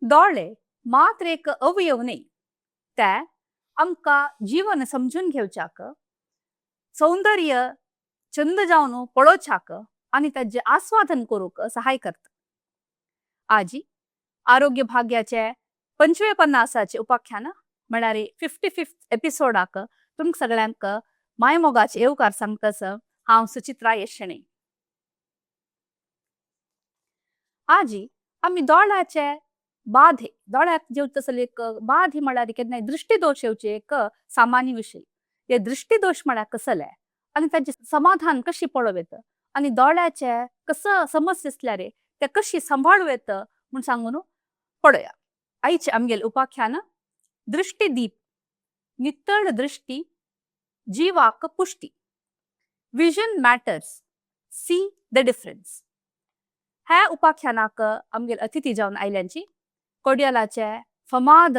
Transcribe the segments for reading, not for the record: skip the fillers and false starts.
दोळे मात्र एक अवयव न्ही, ते आमकां जीवन समजून घेवच्याक, सौंदर्य चंद जावन पळोवच्याक आनी ताजें आस्वादन करूंक सहाय करता. आजी आरोग्य भाग्याचे 55चे उपाख्यान म्हळ्यार 55th एपिसोडाक तुमकां सगळ्यांक मायमोगाचे येवकार सांगतास. हांव सुचित्रा येशणे. आजी आमी दोळ्याचे बाधे, दोळ्याक जेवता तसले एक बाधे म्हळ्यार केन्नाय दृष्टीदोश येवचे एक सामान्य विशय. हे दृष्टीदोश म्हळ्यार कसले आनी ताचें समाधान कशी पळोवं येता आनी दोळ्याचे कसं समस्या आसल्यार ते कशी सांबाळूं येता म्हूण सांगून पळोवया. आयचे आमगेले उपाख्यान दृष्टीदीप, नितळ दृष्टी जीवाक पुष्टी. Vision matters, see the difference. ह्या उपाख्यानाक आमगेले अतिथी जावन आयल्यांची कोडियालाचे फमाद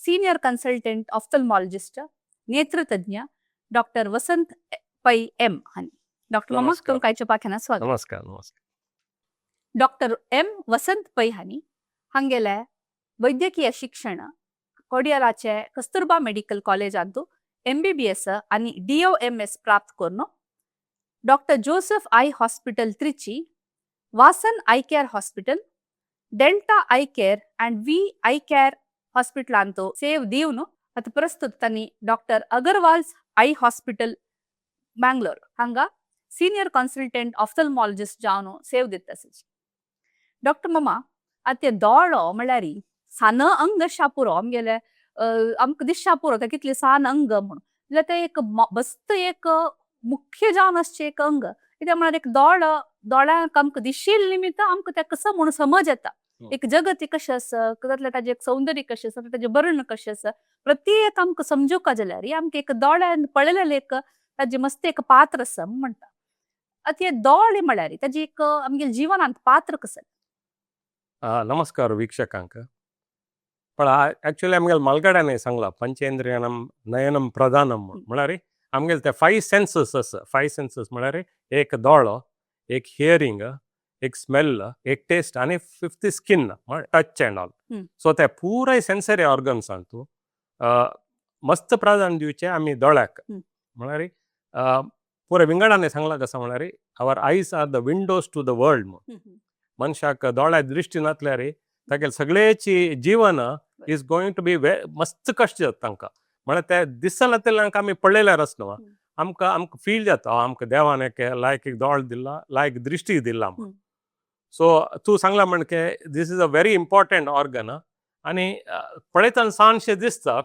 सिनियर कन्सल्टंट ऑफ्थल्मॉलॉजिस्ट, नेत्रतज्ञ डॉक्टर वसंत पै एम हांणी. डॉक्टर मामा, नमस्कार. तुमकां आयच्या उपाख्यानात स्वागत. नमस्कार, नमस्कार. डॉक्टर एम वसंत पै हांणी हांगेले वैद्यकीय शिक्षण कोडियालाचे कस्तुरबा मेडिकल कॉलेजांतू एमबीबीएस आनी डीओएमएस प्राप्त करून doctor Joseph I hospital Trichy, Vasan I care hospital, delta I care and V I care हॉस्पिटलांतू save दिवन आतां प्रस्तुत तांणी doctor Agarwal's I hospital Bangalore हांगा सिनियर कन्सल्टंट ऑफ्थल्मॉलॉजिस्ट जावन सेव दिता. डॉक्टर मामा, आतां ते दोळो म्हळ्यार सान अंग आसा पुरो आमगेले, आमकां दिसता पुरो ते कितले सान अंग म्हूण, जाल्यार ते एक बस्त एक मुख्य जावन आसचें एक अंग. कित्याक म्हळ्यार एक दोळो, दोळ्यांक आमकां दिशील निमित्त आमकां तें कसो म्हूण समज येता एक जगत कशें आसा, तातलें ताजें एक सौंदर्य कशें आसा, ताजें वर्ण कशें आसा. प्रत्येक आमकां समजुवका जाल्यार आमकां एक दोळ्यान पळयलेलें एक ताजें मस्त एक पात्र आसा म्हणटा. आतां हे दोळे म्हळ्यार ताजें एक आमगेल्या जिवनांत पात्र कसं? नमस्कार वीक्षकांक. पण ऍक्च्युली आमगेले मालगाड्याने सांगला, पंचेंद्रियानम नयनम प्रधानम म्हूण. म्हळ्यार आमगेले ते फायव सेन्सेस आसा. फायव सेन्सेस म्हळ्यार एक दोळो, एक हियरींग, एक स्मेल, एक टेस्ट आनी fifth skin, touch and all. So ते पुराय सेन्सरी ऑर्गन्सान तूं मस्त प्राधान्य दिवचें आमी दोळ्याक. म्हळ्यार पुराय विंगडाने सांगला कसं म्हळ्यार our eyes are the windows to the world म्हूण. मनशाक दोळ्या दृश्टी नासल्यार तागेले सगळेची जीवन is going to be मस्त कश्ट जाता तांकां. म्हळ्यार ते दिसना तेन्ना आमी पळयल्यार आस न्हू, आमकां फील जाता आमकां देवान एक लायक एक दोळ दिला, लायक दृश्टी दिला म्हूण. सो तूं सांगला म्हण की this is a very important organ आनी पळयतना सानशें दिसता.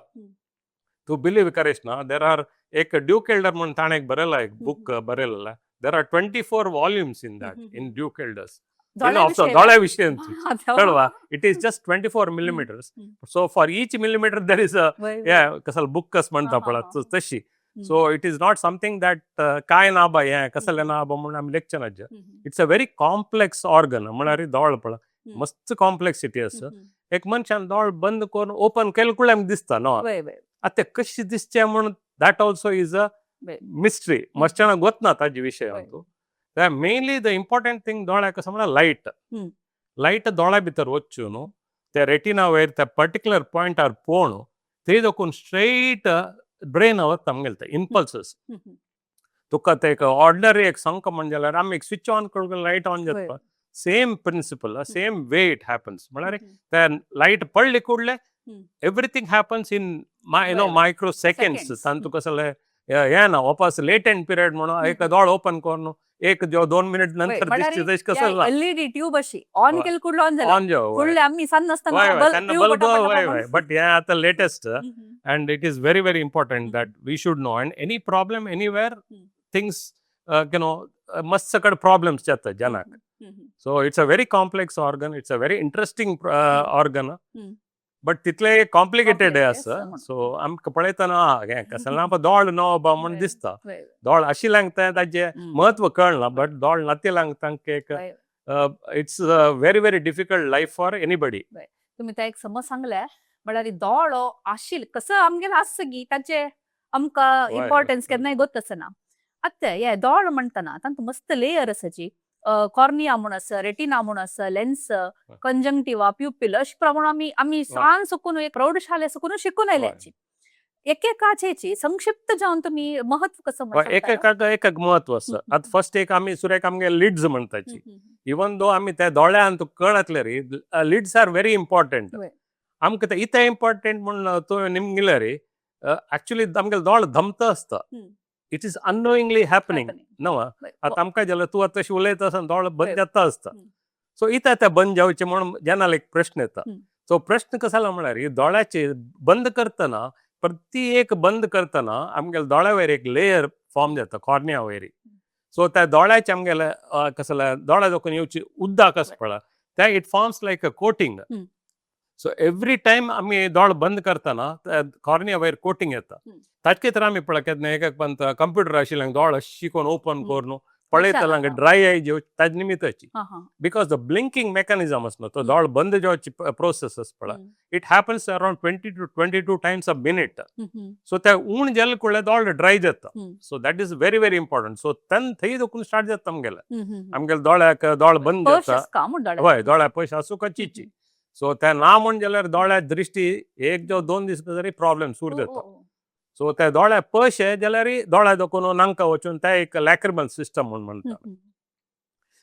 तूं बिलीव करीस ना, there are एक ड्यूक एल्डर म्हणून ताणें एक बरयला, एक book बरयलेला. There are 24 volumes in that, in Duke Elder's. दोळ्या विशय कळवा, it is just 24 millimeters, so for each millimeter there is a कसल बुक कस म्हणटा पळय तशी. So it is not something that काय ना बा, हें कसलें ना बा म्हणून आमी लेखचें ना. It's a very complex organ. म्हळ्यार दोळ पळय, मस्त कॉम्प्लेक्सिटी आसा. एक मनशान दोळ बंद करून ओपन केले कुडले आमकां दिसता न्हू. आतां ते कशें दिसचें म्हणून that also is a mystery. मस्ताना गोत ना ताजे विशय. मेनली the important thing दोळ्याक कसं म्हळ्यार लायट. लायट दोळ्या भितर वचून न्हू ते रेटिना वयर त्या पर्टिक्युलर पॉयंटार पोवन ते दोकून स्ट्रेट ब्रेन वता आमगेले ते इम्पल्सीस. तुका ते एक ऑर्डिनरी एक सांगका म्हण जाल्यार आमी एक स्विच ऑन करून लायट ऑन जाता, same principle, same way it happens. म्हळ्यार ते लायट पडली कुडले everything happens in you know micro seconds. Seconds. तांतू कसले हे ना वापस लेटंट पिरियड म्हणून एक दोळ ओपन करून एक जो 2 मिनिट नंतर दिसची तशी कसं ना. एलईडी ट्यूब अशी ऑन केली कुडलं ऑन झालं. ऑन जाव. फुडले आमी सांग नासतना तेन्ना बल्ब, वय, बट हे आतां latest and it is very very important that we should know, and any problem anywhere, things मस्त कड प्रॉब्लेम्स जाता जनाक. So it's a very complex organ, it's a very interesting organ, but तितले complicated Complicated आसा. आसा म्हणून. So आमकां पळयतना हें कसलें ना दोळ नो बा म्हूण दिसता. दोळ आशिल्ल्यांक तें ताजें म्हत्व कळना, बट दोळ नातिल्ल्यांक तांकां एक it's a very very difficult life for anybody. तुम्ही त्या एक समज सांगले, म्हळ्यार दोळो आशिल कसं आमगेले आसता की ताचे आमकां इम्पॉर्टन्स केन्नाय गोत आसना. आतां हे दोळ म्हणटना तांकां मस्त लेयर आसाची. कॉर्निया म्हूण आसा, रेटिना म्हूण आसा, लेन्स, कंजंक्टिवा, प्युपील, अशें प्रमाण आमी सान सुकून एक प्रौढशाले सुकून शिकून आयल्याची. एकेकाचेची संक्षिप्त जावन तुमी महत्व कसं म्हणू शकता? एकेकाक एक एक महत्व आसा. आतां फर्स्ट एक आमी सुरेक आमगे लिड्स म्हणटाची. इवन दो आमी त्या दोळ्यान तुका कळतले रे, lids are very important. आमकां ते इतले इम्पॉर्टंट म्हूण तुवें निमगिले रे, एक्चुअली आमगेले दोळे धमत आसता. It is unknowingly happening न्हू. आतां आमकां जाल्यार तूं आतां तशें उलयता आसतना दोळे बंद जाता आसता. सो इतले ते बंद जावचे म्हणून जेन्ना एक प्रश्न येता. सो प्रश्न कसो जाला म्हळ्यार ही दोळ्याचे बंद करतना, प्रति एक बंद करतना आमगेले दोळ्या वयर एक लेयर फॉर्म जाता, कॉर्निया वयर. सो त्या दोळ्याचे आमगेले कसले दोळ्या दोकून येवची उदक आसा पळय, ते it forms like a coating. So every time आमी दोळ बंद करतना कॉर्निया वयर कोटींग येता. ताचे तर आमी पळय केन्ना एक एक पंत कंप्युटर आशिल्ल्यान दोळ अशी करून ओपन करून पळयतल्यांक ड्राय I जेव ताजे निमित्ताची, हा हा because the blinking mechanism आसना, तो दोळ बंद जावची प्रोसेस आसा पळय, it happens around 20 to 22 times a minute. So ते ऊण जाले कुडले दोळ ड्राय जाता. So that is very very important. So तेन्ना थंय दोकून स्टार्ट जाता आमगेले आमगेले दोळ्याक दोळ बंद पश जाता. आसता म्हूण दोळ्याक. हय, दोळ्या पयशे आसूं कचिची. सो ते ना म्हण जाल्यार दोळ्या दृश्टी एक जो दोन दीस तरी प्रॉब्लेम सुरू जाता. सो ते दोळ्या पयशे जाल्यार दोळ्या दोकून नांका वचून ते एक लॅक्रिमल सिस्टम म्हूण म्हणटा.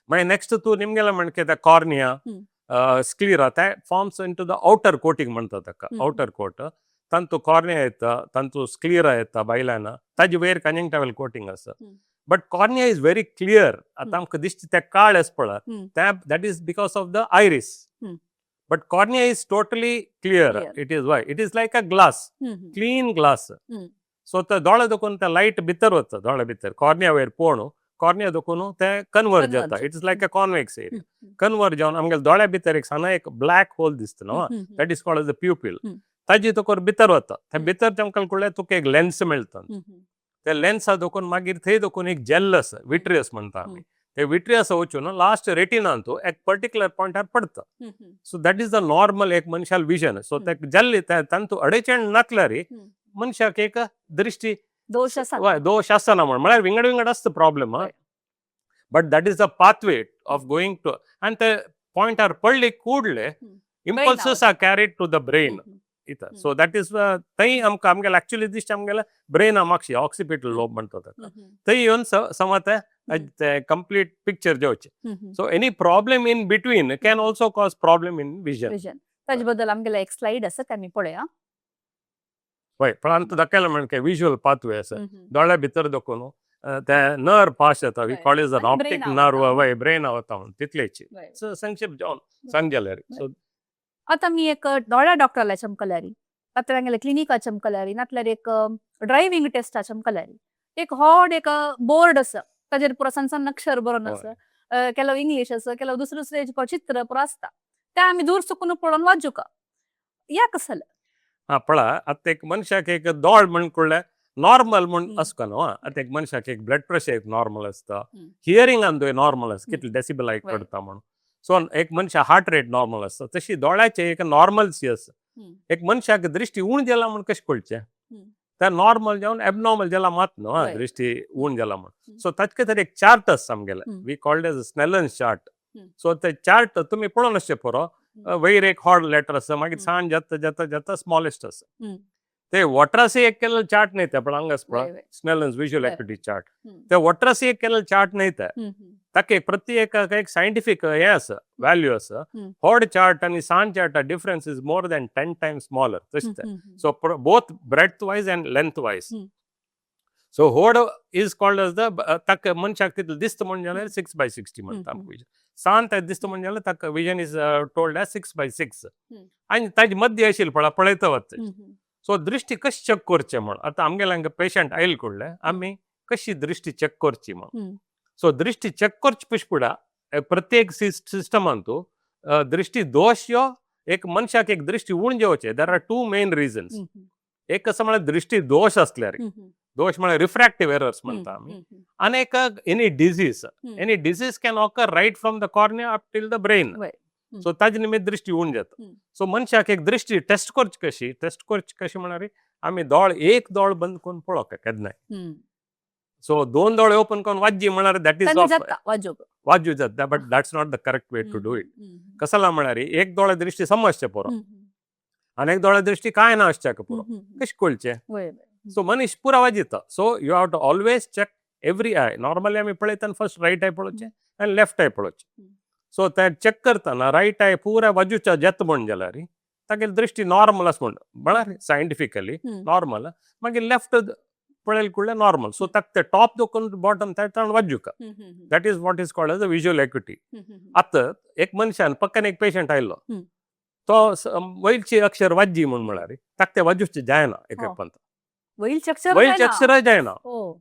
मागीर नेक्स्ट तूं निमगेलें म्हणके ते कॉर्निया, स्क्लिरा, ते forms into the outer coating म्हणटा ताका. आवटर कोट तांतू कॉर्निया येता, तांतू स्क्लिरा येता भायल्यान, ताजे वयर कंजंक्टिवल कोटींग आसा. But cornea is very clear. आतां आमकां दिश्टी ते काळ आसा पळय, ते that is because of the iris. But cornea is totally clear. It is why it is like a glass, clean glass. So ते दोळे दोकून ते लायट भितर वता, दोळे भितर कॉर्निया वयर पोवन कॉर्निया दोकून ते कन्वर्ज जाता. It is like a convex area. Converge जावन आमगेले दोळ्या भितर एक साना एक ब्लॅक होल दिसता न्हू, that is called as the pupil. ताजी तुका भितर वता, ते भितर तेमकां कळ्ळें तुका एक लेन्स मेळटा. ते लेन्सा दोकून मागीर थंय दोकून एक जेल आसा, विट्रियस म्हणटा आमी, ते विट्रियस वचून लास्ट रेटिनान एक पर्टिक्युलर पॉयंटार पडटा. So that is the normal एक मनशाल विजन. सो ते जेल्ली तांतू अडेचण नासल्यार मनशाक एक दृश्टी दोश आसा. हय, दोश आसना म्हण म्हळ्यार विंगड विंगड आसता problem, but that is the pathway of going to आनी ते पॉयंटार पडले कुडले impulses are carried to the brain इथं. सो that is थंय आमकां आमगेले एक्चुअली दिश्टी आमगेले ब्रेना मागशी ऑक्सिपिटल लोब म्हणटा ताका, थंय येवन समज ते कंप्लीट पिक्चर जेवचें. So any problem in between can also cause problem in vision. Vision. ताजे बद्दल आमगेले एक स्लायड आसा, ते आमी पळया. हय, पण आतां दाखयलें म्हण विज्युअल पाथवे आसा. दोळ्या भितर दोकून ते नर्व पास जाता, we call is optic nerve. वय, ब्रेन वता म्हणून तितलेची. सो संक्षिप्त जावन सांग जाल्यार सो आतां मी एक दोळ्या डॉक्टराला चमकल्यारी, नातल्यार तांगेले क्लिनिका चमकल्यारी, नातल्यार एक ड्रायव्हिंग टेस्टा चमकल्यारी, एक व्हड एक बोर्ड आसा, ताजेर पुरो सान सान अक्षर बरोवन आसा, ಕೆಲವು इंग्लीश आसा, ಕೆಲವು दुसरे दुसरे चित्र पुरो आसता. ते आमी दूर सुकून पळोवन वाचूका या कसं? हा पळय, आतां एक मनशाक एक दोळ म्हण कळ्ळें नॉर्मल म्हण आसता न्हू. आतां एक मनशाक एक ब्लड प्रेशर एक नॉर्मल आसता, हियरिंग आनी नॉर्मल आसता, कितले डेसिबल आयक पडटा म्हणून. सो एक मनशा हार्ट रेट नॉर्मल आसता, तशी दोळ्याचे एक नॉर्मलसी आसा. एक मनशाक दृश्टी उण जाला म्हण कशें कळचें? ते नॉर्मल जावन एबनॉर्मल जाला मात न्हू दृश्टी उण जाला म्हण. सो ताचे खातीर एक चार्ट आसता आमगेले, we called as Snellen's chart. So ते चार्ट तुमी पळोवन आसचे पुरो, वयर एक हॉड लेटर आसा, मागीर सान जाता जाता जाता स्मॉलेस्ट आसा. ते वॉटरासी एक केलेलं चार्ट नाही ते, पण हांगा आसा पळय स्नेलन्स विज्युअल एक्टिविटी चार्ट, ते वॉटरासी एक केलेलं चार्ट नाही ते. ताका एक प्रत्येकाक एक सायंटिफीक हें आसा, व्हॅल्यू आसा. व्हड चार्ट आनी सान चार्टा difference is more than 10 times smaller तशें तें. So both breadth wise and length wise. So व्हड is called as the ताका मनशाक तितलें दिसता म्हण जाल्यार 6/60 म्हणटा आमकां विजन. सान ताका दिसता म्हण जाल्यार ताका vision is told as 6/6. आनी ताजे मध्य आशिल्लें पळय, पळयता वता. सो दृश्टी कशी चॅक करचें म्हण आतां आमगेले हांगा पेशंट आयल कुडले आमी कशी दृश्टी चॅक करची म्हण. सो दृश्टी चॅक करचे पुष्पुडा प्रत्येक सिस्टमान तूं दृश्टी दोश यो एक मनशाक एक दृश्टी उण जेवचे, there are two main reasons. एक कसं म्हळ्यार दृश्टी दोश असल्यार, दोश म्हळ्यार रिफ्रॅक्टिव्ह एरर्स म्हणटा आमी, आनी एक any disease. Any disease can occur right from the cornea up till the brain. So ताजे निमित्त दृश्टी उण जाता. सो मनशाक एक दृश्टी टेस्ट करची कशी, टेस्ट करची कशी म्हळ्यार आमी दोळ एक दोळ बंद करून पळोवप केन्नाय. सो दोन दोळे ओपन करून वाज्जी म्हळ्यार that is तेन्ना जाता वाजोवप. वाजू जाता, but that's not the correct way to do it. कसाला म्हळ्यार एक दोळे दृष्टी समजचे पुरो आनी एक दोळे दृष्टी काय ना आसच्याक पुरो, कशें कळचें? वय वय. सो मनीस पुरा वाजिता. So you have to always check every eye. Normally आमी पळयतना फर्स्ट रायट I पळोवचें आनी लेफ्ट I पळोवचें. सो ते चॅक करतना रायट I पुरा बाजूच्या जेत म्हण जाल्यार तागेली दृष्टी नॉर्मल आसा म्हण, म्हळ्यार सायंटिफिकली नॉर्मल. मागीर लेफ्ट पळयले कुडले नॉर्मल. सो ताका ते टॉप दोखून बॉटम ते ताण वाजुका. That is what is called as a visual acuity. आतां एक मनशान पक्कन एक पेशंट आयलो, तो वयलची अक्षर वाज्जी म्हण म्हळ्यार ताका ते वाजूचे जायना एक पंत. वयलचे अक्षर वयलचे जायना. अक्षर जायना. हो.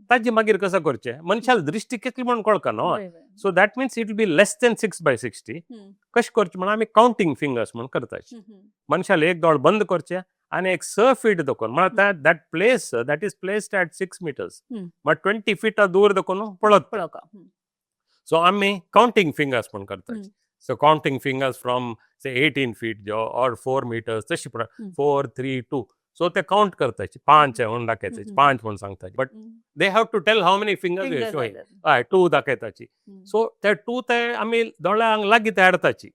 ताजी मागीर कसं करचें? मनशाल दृष्टी कितली म्हण कळका न्हू. वय वय. So that means it be less than 6/60. कशें करचें म्हण आमी कावंटींग फिंगर्स म्हण करता. मनशाल एक दोळ बंद करचें आनी एक 6 फीट दखून, म्हळ्यार that place that is placed at 6 meters, म्हळ्यार 20 फिटा दूर दखून पळत. पळोवका. सो आमी कावंटींग फिंगर्स म्हण करता. So counting fingers from say 18 feet जो ऑर 4 मिटर्स तशी, 4, 3, 2. सो ते काउंट करताची, पांच म्हूण दाखयताची, पांच म्हूण सांगताची, but they have to tell how many fingers. Fingers showing जातात. हय, टू दाखयताची. सो ते टू ते आमी दोळ्यांक लागीं ते हाडताची.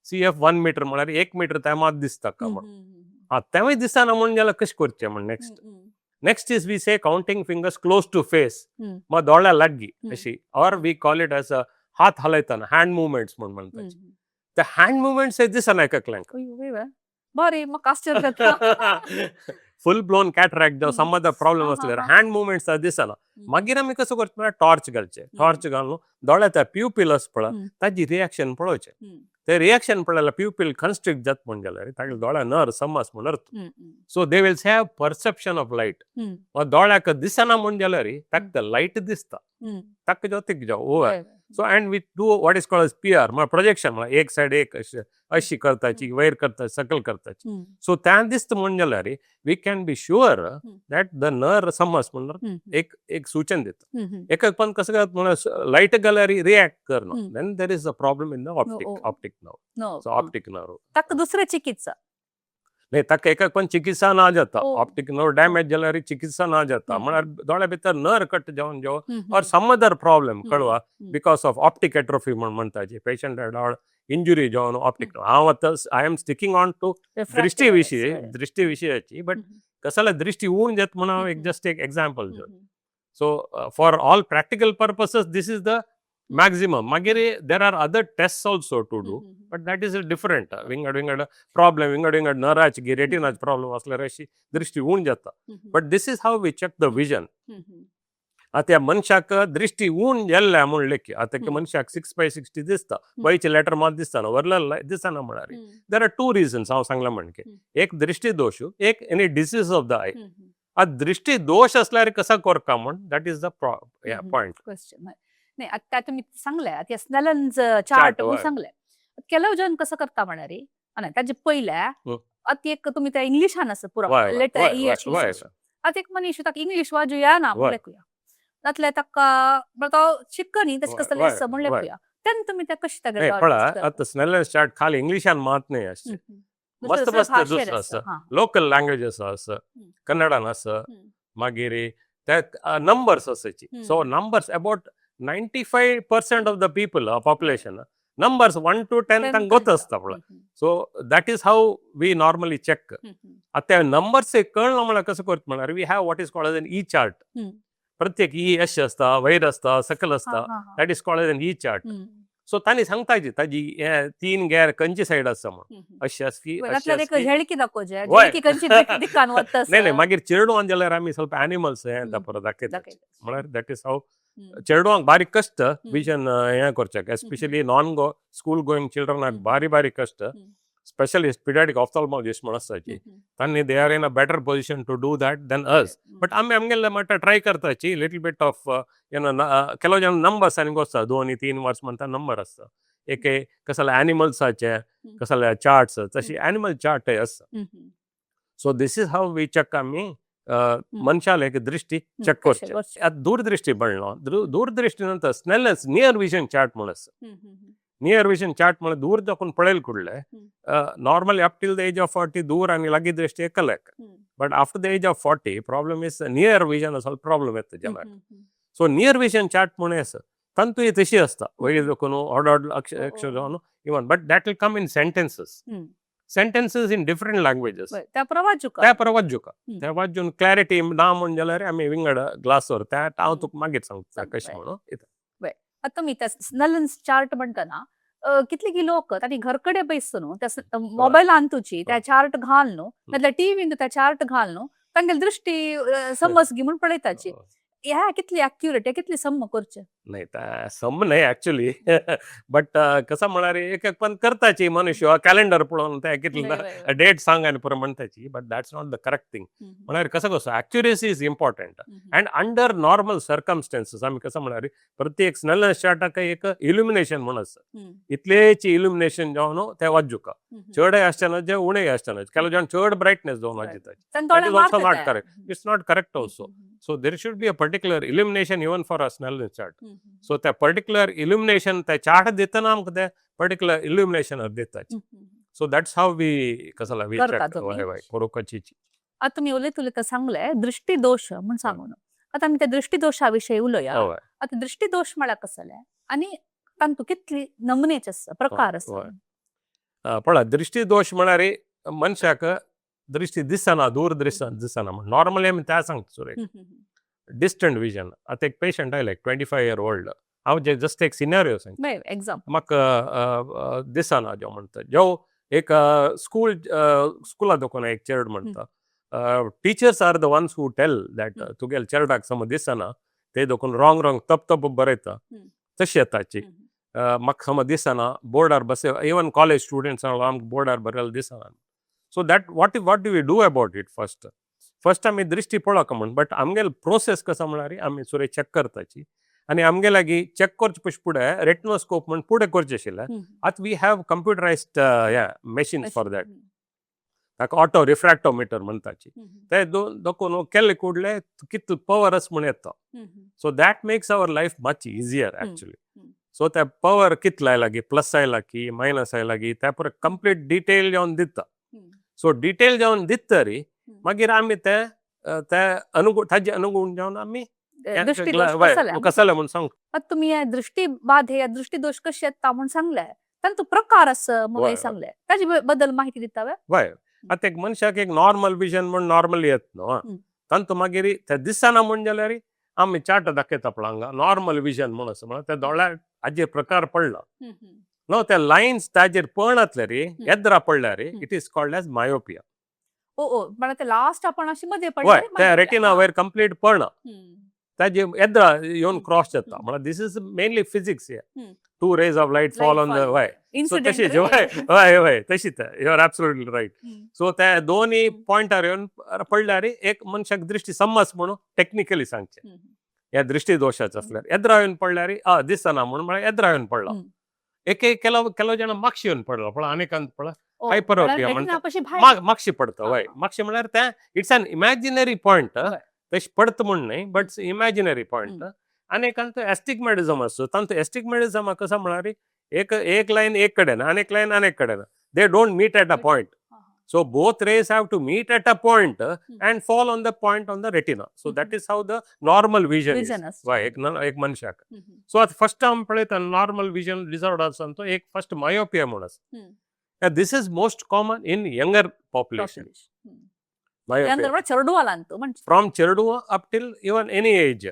सी एफ 1 मिटर म्हळ्यार 1 मिटर ते मात दिसता का म्हण. हा, तेंवूय दिसना म्हूण जाल्यार कशें करचें म्हण next. Next is we say counting fingers close to face, मग दोळ्या लागीं अशी, or we call it as a हात हालयतना हँड मुवमेंट्स म्हूण म्हणटाची. ते हँड मुवमेंट्स हे दिसना एककल्यांक. अय्यो, वय वय. बरें, म्हाका आश्चर्य जाता. फुल ब्लोन कॅटरॅक्ट जावं सम अदर प्रॉब्लम आसल्यार हँड मुवमेंट्स दिसना. मागीर आमी कसो करता म्हळ्यार टॉर्च घालचे. टॉर्च घालून दोळ्या त्या प्युपील आसा पळय, ताजी रिएक्शन पळोवचें. ते रिएक्शन पळयल्यार प्युपील कन्स्ट्रिक्ट जाता म्हण जाल्यार तागेले दोळ्या नर समज म्हण अर्थ. So they will have perception of light. मग दोळ्याक दिसना म्हण जाल्यार ताका ते लायट दिसता. ताका जो तिक जावं ओवर. वय वय. So and we do what is called PR, म्हळ्यार प्रोजेक्शन, म्हळ्यार एक सायड एक अशी अशी करताची, वयर करता, सकल करताची. सो त्या दिसता म्हण जाल्यार we can be sure that the nerve समज म्हण एक एक सूचन दिता. एक पण कसं करत म्हळ्यार लायट घाल्यार रिएक्ट करना, then there is a problem in the optic optic nerve. No. So optic nerve. ताका दुसरे चिकित्सा. नाही, ताका एक पण चिकित्सा ना जाता. ऑप्टिक नर्व डॅमेज जाल्यार चिकित्सा ना जाता. म्हळ्यार दोळ्या भितर नर कट जावन जावं or some other problem कळवा, because of optic atrophy म्हण म्हणटाची. पेशंट इंजुरी जावन ऑप्टिक. हांव आतां I am sticking on to दृष्टी विशयी, दृष्टी विशयाची, बट कसाला दृष्टी उण जात म्हणून हांव एक जस्ट एक एक्झाम्पल दिवन. So for all practical purposes this is the maximum. मागीर there are other test also to do, but that is a different. विंगड विंगड प्रॉब्लेम, विंगड विंगड नराची रेटिनाचे प्रॉब्लेम असल्यार अशी दृष्टी उण जाता, but this is how we check the vision. आतां ह्या मनशाक दृष्टी उण जाल्ल्या म्हूण लेखी आतां मनशाक 6/60 दिसता, वयचे लेटर मात दिसना, वरले दिसना म्हळ्यार there are two reasons हांव सांगला म्हणके. एक दृष्टी दोश, एक any disease of the eye. आतां दृष्टी दोश असल्यार कसा करका म्हण that is the point. Question नाही. आता तुम्ही सांगले, आता स्नेलन्स चार्ट म्हणून सांगले. ಕೆಲವು जण कसं करता म्हळ्यार नाही, ताजे पयले आतां एक तुमी त्या इंग्लिशान आसा पुरो लेटर ई अशी. आतां एक मनीस ताका इंग्लीश वाजू येना म्हूण लेखुया, नातल्यार ताका तो शिकनी तशें कसलें आसा म्हूण लेखुया, तेन्ना तुमी ते कशें नाही, पळय, आतां स्नेलन चार्ट खाली इंग्लिशान मात न्ही आसचे, मस्त मस्त दुसरो आसा, लोकल लँग्वेजीस आसा, कन्नडान आसा. मागीर ते नंबर्स आसाची. So numbers about 95% of the people, population, numbers 1 to 10 तांकां गोत आसता पळय. So that is how we normally check. आतां नंबर्स कळना म्हळ्यार कसं करता म्हळ्यार we have what is called as an E chart. प्रत्येक ई एश आसता, वयर आसता, सकल आसता. That is called as an E chart. So तांणी सांगताची ताजी हे तीन गेर खंयची सायड आसा म्हण, अशी आसली, अशी नातल्यार एक आसली. झळकी दाखोवचे, झळकी खंयची दिकान वता. नाही नाही, मागीर चेडवान जाल्यार आमी ಸ್ವಲ್ಪ एनिमल्स हे परत दाखयता. म्हळ्यार that is हाव चेडवांक बारीक कश्ट विजन हें करच्याक, especially non go school going चिल्ड्रनाक बारी बारीक कश्ट. स्पेशलिस्ट पिडियाट्रिक ऑफ्थाल्मोलॉजिस्ट म्हण आसताची, तांणी they are in a better position to do that than us, but आमी आमगेले म्हणटा ट्राय करताची लिटल बीट ऑफ you ಕೆಲವು ಜನ ನಂबर्स आनी आसता, 2 आनी 3 वर्स म्हणटा नंबर आसता. एक कसले एनिमल्साचे कसले चार्ट्स, तशी एनिमल चार्ट आसता. So this is how we check. आमी मनशाले एक दृष्टी चेक करचे. आतां दूरदृष्टी म्हणलो, दूरदृष्टी नंतर स्नेलन्स नियर विजन चार्ट म्हण आसा. नियर विजन चार्ट म्हळ्यार दूर दाखोवन पळयल कुडले, normally up till the age of 40 दूर आनी लागीं दृष्टी एकलेक. But after the age of 40, problem is near vision ಸ್ವಲ್ಪ ಪ್ರಾಬ್ಲಮ್ येता जनाक. सो नियर विजन चार्ट म्हणून आसा, तांतूय तशी आसता, वयर देखून ऑड ऑड अक्षर जावन even, but that will come in sentences, sentences in different languages. त्या प्रवाजुका. त्या पर वाजुका, त्या वाजून क्लॅरिटी ना म्हण जाल्यार आमी विंगड ग्लास त्या हांव तुका मागीर सांगता कशें म्हणून. आतां तुमी त्या स्नेलन्स चार्ट म्हणटना, कितले की लोक तांणी घर कडेन बैसतो न्हू, त्या मोबायलान तुची त्या चार्ट घाल न्हू, नाजाल्यार टीव्हीन त्या चार्ट घाल न्हू, तांगेली दृष्टी समजगी म्हूण पळयताची. ह्या कितली अक्युरेट, कितली सम करचे? नाही, त्या सम नाही ऍक्च्युली, बट कसं म्हळ्यार एक एक पण करताची मनुष्य कॅलेंडर पळोवन ते कितले डेट सांग आनी पुरो म्हणटाची, but that's not the correct thing. म्हळ्यार कसं कसं accuracy is important and under normal circumstances आमी कसं म्हळ्यार प्रत्येक स्नेलन चार्टाक एक इल्युमिनेशन म्हूण आसता, इतलेच इल्युमिनेशन जावन ते वाजुका चडय आसचे जे उणेय आसचे. ಕೆಲವು ಜನ चड ब्रायटनेस जावन वाजयतात. That is also not correct. It's not correct also. So there should be a particular illumination even for a Snellen chart. So त्या पर्टिक्युलर इल्युमिनेशन त्या चार्ट दितना आमकां ते पर्टिक्युलर इल्युमिनेशन दितात. सो that's how we कसला we करता check. तुमी. हय हय, करोवपाची. आता तुमी उलयत उलयता सांगले दृष्टीदोश म्हूण सांगून, आता आमी त्या दृष्टीदोशा विशयी उलोवया. आता दृष्टीदोश म्हळ्यार कसलें आनी तांतू कितली नमुनेचे आसा, प्रकार आसा? हय. पळय, दृष्टीदोश म्हळ्यार मनशाक दृष्टी दिसना, दूर दृश्ट दिसना म्हण नॉर्मली आमी त्या सांगता सुरेख, डिस्टंट विजन. आतां एक पेशंट आयले, 25 year old. हांव जे जस्ट एक सिनेरियो सांगता. एक्झाम्पल. म्हाका दिसना जो म्हणटा, जो एक स्कूल स्कुला दाखोवन एक चेरड म्हणटा, teachers are the ones who tell that तुगेले चेरडाक समज दिसना, ते देखून रॉंग रॉंग तप तप बरयता. तशी येताची म्हाका समज दिसना बोर्डार बस, इवन कॉलेज स्टुडंट्स आमकां बोर्डार बरयलें दिसना. So that what do we do about it? First आमी दृश्टी पळोवका म्हण, बट आमगेले प्रोसेस कसो म्हळ्यार आमी सुरे चॅक करताची आनी आमगे लागीं चॅक करचे पयशे फुडें रेटिनोस्कोप म्हण फुडें करचें आशिल्लें. आतां we have computerized machines for that. ताका ऑटो रिफ्रॅक्टोमिटर म्हणटाची. ते दोन केल्ले कुडले कितले पवर आसा म्हण येता. So that makes our life much easier actually. So त्या पवर कितलो आयला की, प्लस आयला की मायनस आयला की, त्या पुरो कंप्लीट डिटेल जावन दिता. सो डिटेल जावन दित तरी मागीर आमी ते ते अनुगुण, ताजे अनुगुण जावन आमी दृष्टीदोष कसले कसले म्हूण सांग. आता तुम्ही या दृष्टी बाधे या दृष्टीदोष कशे येता म्हूण सांगले, तांचो प्रकार आसा म्हूण सांगले, ताजे बद्दल माहिती दिता वे? वय, आतां एक मनशाक एक नॉर्मल विजन म्हूण नॉर्मल येत न्हू, तांतू मागीर ते दिसना म्हूण जाल्यार आमी चार्ट दाखयता पळय हांगा, नॉर्मल विजन म्हूण आसा. म्हळ्यार त्या दोळ्यार हाजेर प्रकार पडला न्हू, ते लायन्स ताजेर पळनातले रे, येद्रा पडल्या रे, it is called as myopia. ओ ओ म्हळ्यार ते लास्ट आपण अशी मध्ये वय, त्या रेटिना वयर कंप्लीट पडना, ताजे येद्रा येवन क्रॉस जाता. म्हळ्यार this is mainly physics. Two rays of light fall on the, वय, सो तशीच, वय वय वय, तशीच. You are absolutely right. So त्या दोन्ही पॉयंटार येवन पडल्यार एक मनशाक दृश्टी समज म्हणून टेक्निकली सांगचे. ह्या दृश्टी दोशाचो आसल्यार येद्रा येवन पडल्यार आ दिसना म्हणून, म्हळ्यार येद्रा येवन पडला. एक एक ಕೆಲವು ಕೆಲವು ಜನ मागशी येवन पडला पळय, अनेकांत पळय, हायपरोपिया म्हणटा. मागशी पडता, वय, मागशी म्हळ्यार ते it's an imaginary point, तशें पडता म्हूण न्हय, बट इमॅजिनरी पॉयंट. अनेकांत एस्टिग्मॅटिझम आसता. तांचो एस्टिग्मॅटिझम कसो म्हळ्यार एक एक लायन एक कडेन आनी एक लायन आनी एक कडेन, they don't meet at a point. So both rays have to meet at a point and fall on the point on the retina. So that is how the normal vision is. Vision आसता. वय, एक एक मनशाक. So आतां first आमी पळयता normal vision disorder आसा तो एक फर्स्ट मायोपिया म्हूण आसा. This is most common in younger population. ಅಂದ್ರೆ ಚರಡುವಲ್ಲ ಅಂತ म्हणजे फ्रॉम चेरडू up till even any age.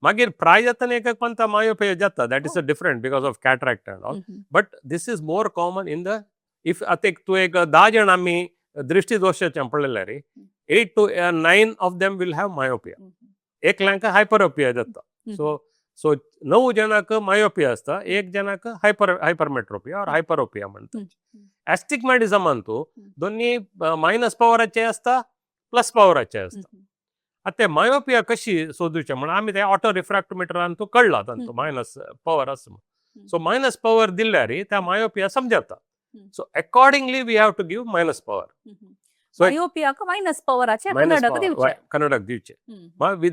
मागीर प्राय जातना एक पंत मायोपिया जाता, that is a different because of cataract and all, but this is more common in the, if आतां एक तूं एक 10 जाण आमी दृश्टी दोशाचे पळयल्यार 8 to 9 of them will have myopia. एकल्यांक हायपरोपिया जाता. सो सो 9 जाणांक मायोपिया आसता, एक जाणांक हायपरमेट्रोपिया ऑर हायपरोपिया म्हणटा. ॲस्टिग्मॅटिझम अंतू दोन्ही मायनस पॉवराचे आसता, प्लस पॉवराचे आसता. आतां ते मायोपिया कशी सोदूचे म्हणून आमी ते ऑटो रिफ्रॅक्टोमिटरान तूं कळ्ळा तांचो मायनस पॉवर आसा म्हणून. सो मायनस पॉवर दिल्यार त्या मायोपिया समजता. So accordingly we have to give minus power. So मायोपियाक minus पॉवराचे minus कन्नडक दिवचे. कन्नडक दिवचे.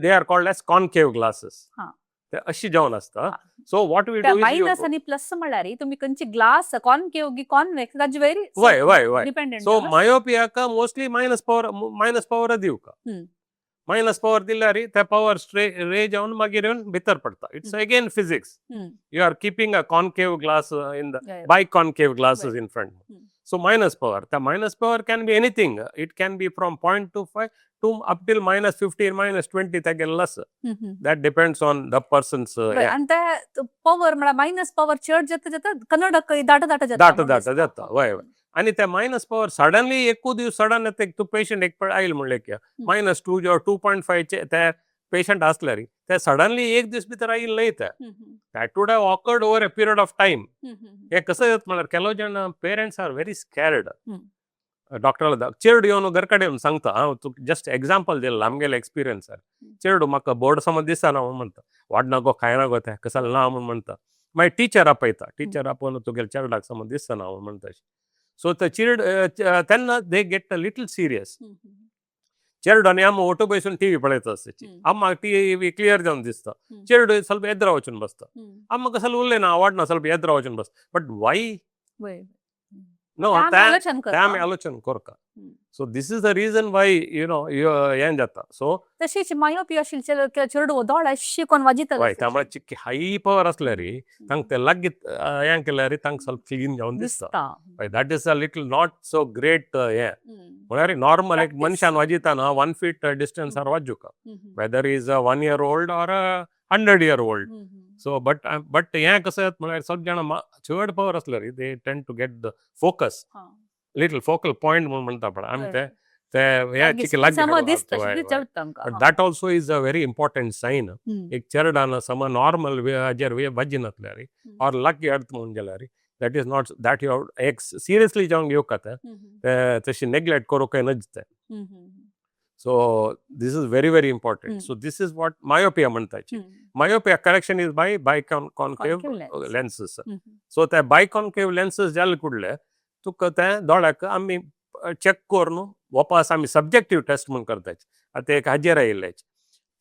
They are called as concave glasses. हा. ते अशी जावन आसता. So what we do, minus आनी प्लस म्हळ्यार तुमी खंयची ग्लास कॉनकेव की कॉनवेक्स ताजे वयर वय वय वय डिपेंडंट. सो मायोपियाक mostly minus power, minus power दिवका. मायनस पॉवर दिल्यार ते पॉवर स्ट्रे रे जावन मागीर येवन भितर पडटा. It's again physics. You are keeping a concave glass in the biconcave glasses in front. So minus power. The minus power can be anything. It can be from 0.25 to up till minus 15, minus 20, Tage less. That depends on the person's yeah. आनी ते power म्हळ्यार minus power चड जाता जाता कन्नडक दाट दाट जाता. दाट दाट जाता, वय वय. आनी ते मायनस पॉवर सडनली एकू दीस सडन येता. तूं पेशंट एक पळ आयल म्हणलें की मायनस टू किंवा 2.5चे ते पेशंट आसल्यार ते सडनली एक दीस भितर आयल न्हय ते. That would have occurred over a period of time. हे कसं जाता म्हळ्यार ಕೆಲವು ಜನ parents are very scared. डॉक्टराला चेरडू येवन घर कडेन येवन सांगता, हांव तुका जस्ट एग्जाम्पल दिलें आमगेले एक्सपिरियन्सार. चेरडू म्हाका बोर्ड समज दिसना म्हूण म्हणटा. वाडना गो, खायना गो, तें कसलें ना म्हूण म्हणटा. मागीर टिचर आपयता. टिचर आपोवन तुगेले चेरडाक समज दिसना म्हूण म्हणटा. सो ते चिरड तेन्ना they get a little serious. चेरडू आनी आमी ओटो बसून टीव्ही पळयता आसची. आम्माक टीव्ही क्लियर जावन दिसता. चेरडू ಸ್ವಲ್ಪ ಎದ್ರ वचून बसता. आम्मा कसं उरलें ना, वाडना ಸ್ವಲ್ಪ ಎದ್ರ वचून बसता. But why no? आलोचन ते आमी करता. आलोचन करता. So this is the reason why हें जाता. सो तशीच मायोपिया आशिल्ले चेडू दोळे अशी कोण वाजितले. वय, त्यामुळे चिक्की हाय पॉवर असल्यार तांकां ते लागीत हें केल्यार तांकां ಸ್ವಲ್ಪ क्लीन जावन दिसता. दिसता. हय, that is a little not so great हें. म्हळ्यार नॉर्मल एक Practice. मनशान वाजिताना 1 fit डिस्टन्सार वाजुका, whether is a 1 year old or a 100 year old. So but हें कसं म्हळ्यार सग जाणां चड power असल्यार they tend to get the focus, little focal point म्हूण म्हणटा पळय आमी, ते ते हे चिके लागीं. समज दिसता तांकां. That also is a very important sign. एक चेरडान सम नॉर्मल हाजेर वाजिनातल्यार ऑर लागीं हाडटा म्हणून जाल्यार that is not that you एक सिरियसली जावन घेवका. ते तशी नेग्लेक्ट करूंक नज तें. So this is very very important. So this is what myopia म्हणटाची. Myopia correction is by biconcave lenses. So ते बायकॉनकेव लेन्सीस जाले कुडले तुका ते दोळ्याक आमी चॅक करून वापस आमी सब्जेक्टीव टेस्ट म्हूण करताची. आतां एक हाजेर आयिल्ले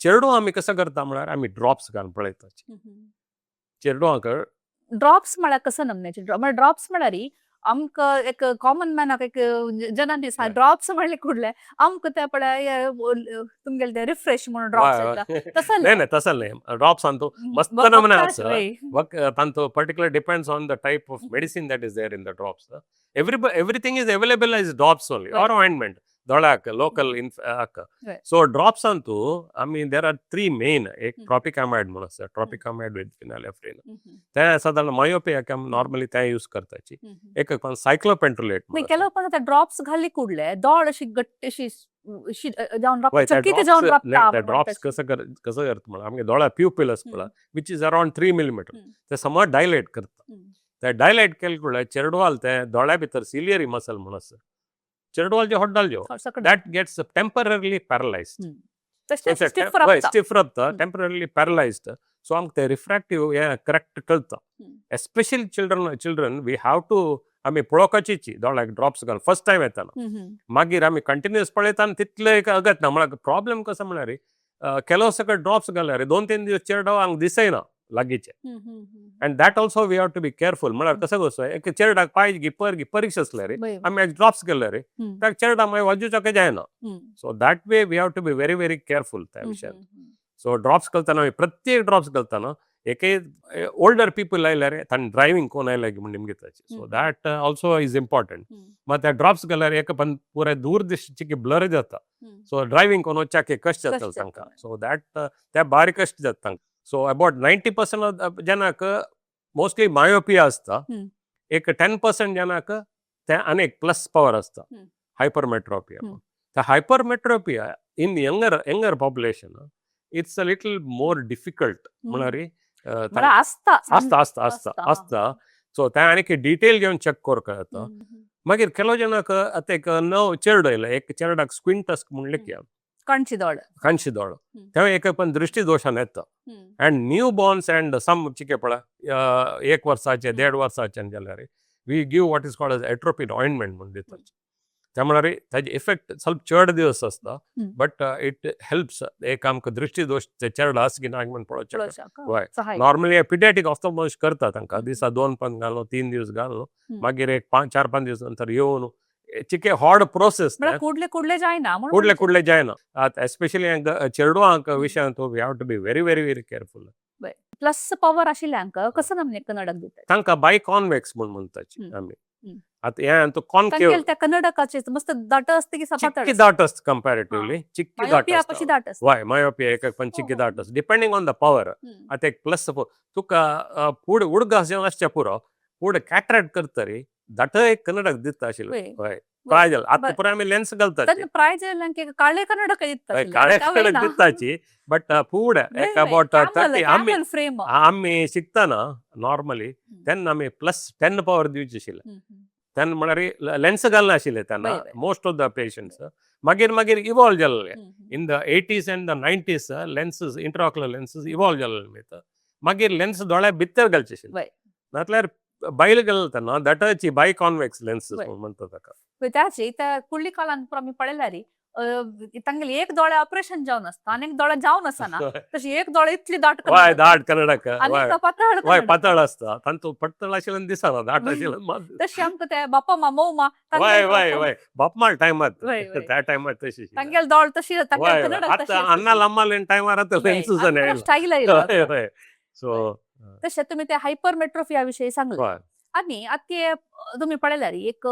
चेडूं आमी कसं करता म्हळ्यार आमी ड्रॉप्स घालून पळयता चेडवांक. ड्रॉप्स म्हळ्यार कसं नमन्याचे? ड्रॉप्स म्हळ्यार आमकां एक कॉमन मॅनाक, एक जनान दिसा ड्रॉप्स म्हणले कुडले आमकां ते पळय तुमगेले ते रिफ्रेश म्हणून ड्रॉप्स येता तसं. नाही नाही, तसं नाही. ड्रॉप्स अंतू मस्त नमुने आसा. तांचो particular depends on the type of medicine that is there in the drops. Everything is available as drops only or ointment दोळ्याक लोकल in. So drops अंतू आमी there are three main. एक ट्रॉपिकामायड म्हणून आसा, ट्रॉपिकामायड विथ फिनायलेफ्रीन. ते सादारण मायोपियाक आमी नॉर्मली ते यूज करताची. एक सायक्लोपेंट्रोलेट. नाही, ಕೆಲವು पण आता ड्रॉप्स घाली कुडले दोळ अशी गट्ट अशी अशी जावन चकीत जावन राबता. ड्रॉप्स कसं कर कसं करता म्हळ्यार आमगे दोळ्या प्युपिल आसा पळय, which is around 3 millimeter, ते समज डायलेट करता. ते डायलेट केले कुडले चेडवाल ते दोळ्या भितर सिलियरी मसल म्हणून आसा, चेडवाल जे हॉड्डाल जो that gets temporarily paralyzed. तशें स्टिफ राबता. स्टिफ राबता, टेंपररीली पॅरलायज्ड. सो आमकां ते रिफ्रॅक्टिव्ह हें करेक्ट कळता. Especially children we have to आमी पळोवपाचीची दोळ्याक ड्रॉप्स घालून फर्स्ट टायम येताना. मागीर आमी कंटिन्युअस पळयता आनी तितले एक अगत ना. म्हळ्यार प्रॉब्लेम कसो म्हळ्यार ಕೆಲವು सगळे ड्रॉप्स घाल्यार 2-3 दीस चेडो हांगा दिसना लागीचे and that also we have to be careful. म्हळ्यार कसं कसं एक चेरडाक पाय गी पर गी परीक्षा आसल्यार आमी ड्रॉप्स केले रे, त्या चेरडा मागीर वाजूचो जायना. So that way we have to be very very careful त्या विशयान. सो ड्रॉप्स घालतना आमी प्रत्येक ड्रॉप्स घालतना एके ओल्डर पीपल आयल्यार तांणी ड्रायव्हिंग कोण आयल्या की म्हण निमगिताची. So that also is important. मात त्या ड्रॉप्स घाल्यार एक पण पुराय दूर दिश्टीची ब्लर जाता. सो ड्रायव्हिंग कोण वच्चाक कश्ट जाता कश्ट तांकां. जाता. सो that त्या बारीक कश्ट जाता तांकां. सो अबाउट 90% जनाक मोस्टली मायोपिया आसता. एक 10% जनाक ते आनी प्लस पॉवर आसता, हायपरमेट्रोपिया. The hypermetropia in younger population, it's a little more difficult. म्हळ्यार म्हळ्यार आसता. आसता आसता आसता. आसता. सो तें आनी डिटेल घेवन चॅक करपाक जाता. मागीर ಕೆಲವು ಜನಕ್ಕೆ आतां एक नव चेरडो येयलो, एक चेरडाक स्क्विंटस म्हणलें की काणची दोळ. कांशी दोळो. तें एक पण दृष्टी दोशान येता and new borns and some चिके पळय एक वर्साचे, देड वर्साचे जाल्यार we give what is called as atropine ointment म्हणून दितात. त्या म्हळ्यार ताजे इफेक्ट ಸ್ವಲ್ಪ चड दिवस आसता, हम्म. बट it helps एक आमकां दृश्टी दोश ते चेडो आसा की ना म्हण पळोवचें. पळोवच्याक वय. सहाय. नॉर्मली पिडियाट्रीक ऑफ्थल्मोलॉजिस्ट करता तांकां. हम्म. दिसा दोन पंच घालो, 3 दीस घालो, हम्म. मागीर एक पांच 4-5 दीस नंतर येवन चिके हॉड प्रोसेस. म्हळ्यार कुडले कुडले जायना म्हणून. कुडले कुडले जायना. आतां एस्पेशली चेडवांक विशयांत we have to be very very very careful. Plus power आशिल्ल्यांक कसो नमने कन्नडक दितात? तांकां बाय कॉन्वेक्स म्हूण म्हणटाची आमी. आतां हें तो कॉन्केव. तांगेले त्या कन्नडकाचे मस्त दाट असते की सपातळ? चिक्की दाट आसता, कंपॅरेटिवली चिक्की दाट मायोपिया आसता. कशी दाट असते. वय, मायोपिया एक एक पण चिक्की हो. दाट आसता, डिपेंडींग ऑन the power. हम्म. आतां एक प्लस तुका फुडें उडगास जेवण आसचें पुरो, फुडें कॅटरेक्ट करतरी दाट एक कन्नडक दिता आशिल्लें. वय. हय, प्राय जालें आतां. पुराय आमी लेन्स घालताची. तेन्ना प्राय जाल्ल्यांक एक काळे कन्नडक दिता हय, आशिल्ले. काळे आतां कन्नडक वयना. दिताची, बट फुडें एक अबाउट 30 आमी फ्रेम. आमी शिकतना नॉर्मली तेन्ना आमी प्लस 10 पावर दिवची आशिल्ले. तेन्ना म्हळ्यार लेन्स घालनाशिल्ले तेन्ना वय, वय. Most of the patients. मागीर मागीर इवॉल्व जाल्ले. In the 80s and the 90s lenses, intraocular lenses evolve जाल्ले निमित्त मागीर लेन्स दोळ्या भितर घालचे आशिल्ले. नातल्यार बायल घालता तेन्ना दटाची बाय कॉन्वेक्स लेन्सीस म्हणटा ताका. त्याची त्या कुडली काळान पुरो आमी पळयल्यार तांगेले एक दोळे ऑपरेशन जावन आसता आनी एक दोळे जावन आसना. तशी एक दोळे इतली दाट वय कन्नडक दाट कन्नडक. आनी वय एक पातळ वय कन्नडक. पातळ आसता तांतू, पातळ आशिल्ल्यान दिसना, दाट आशिल्ल्यान मात. तशी आमकां ते बापा मा मोव मा. वय वय वय बापमाल टायमात. वय, वय. त्या टायमार तशी आशिल्ली. तांगेले दोळ तशी, तांगेले वय कन्नडक तशी. आतां अन्ना लम्मालेन टायमार आतां लेन्सीस आयला. स्टाईल आयला. वय वय सो तशें तुमी ते हायपरमेट्रोफिया विशयी सांगले. वय आनी आतां ते तुमी पळयल्यार एक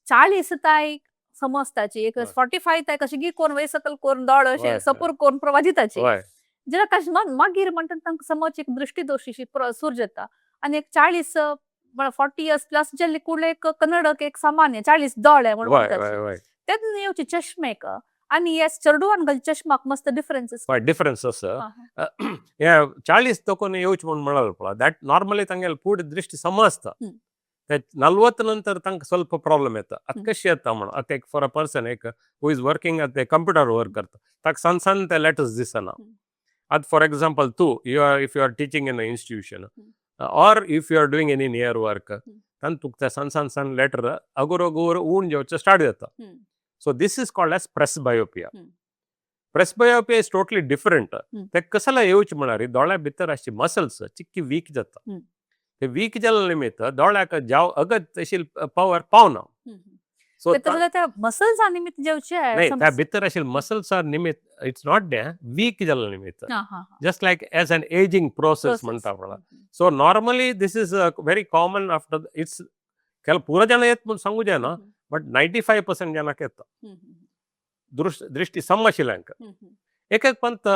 40 ताय समजताची, एक 45 ताय कशी गी कोण वय सकल कोण दोळ अशे सपूर कोण प्रवादिताची जेन्ना कशें मागीर म्हणटा तांकां समज एक दृश्टीदोश अशी सूर जाता आनी एक 40, 40 इयर्स प्लस जाल्ले कुडले एक कन्नडक एक सामान्य 40 दोळे म्हण म्हणटात. वय वय तेन्ना येवचे चश्मेक आनी हे चेडवान घाल चश्माक मस्त डिफरन्स. वय, डिफरन्स आसा. हे 40 तकोन येवचे म्हूण म्हळ्यार पळय, that normally तांगेले फुडें दृश्टी समजता. हम्म. ते 40 नंतर तांकां ಸ್ವಲ್ಪ प्रॉब्लम येता. आतां कशी येता म्हण, आतां एक फॉर अ पर्सन एक who is working at computer work करता, ताका सान सान ते लेटर्स दिसना. आतां फॉर एग्जाम्पल तूं you are if you are teaching in a institution or if you are doing any near work, तांकां तुका ते सान सान सान लेटर अगोर अगोर ऊण जेवचें स्टार्ट जाता. So this is called as presbyopia. Presbyopia is totally different. ते कसला येवचे म्हळ्यार दोळ्या भितर आसचे मसल्स चिक्की वीक जाता. ते वीक जाल्ले निमित्त दोळ्याक जाव अगत तशी पावर पावना. सो त्या मसल्स निमित्त जेवचे. नाही, त्या भितर आशिल्ले मसल्स are निमित्त, it's not they weak जाल्ले निमित्त, just like as an ageing process म्हणटा पळय. So normally this is very common after it's ಕೆಲ ಪೂರ ಜನ येत म्हूण सांगू जायना, बट 95% जनाक येता दृष्टी सम आशिल्ल्यांक. एक एक पंत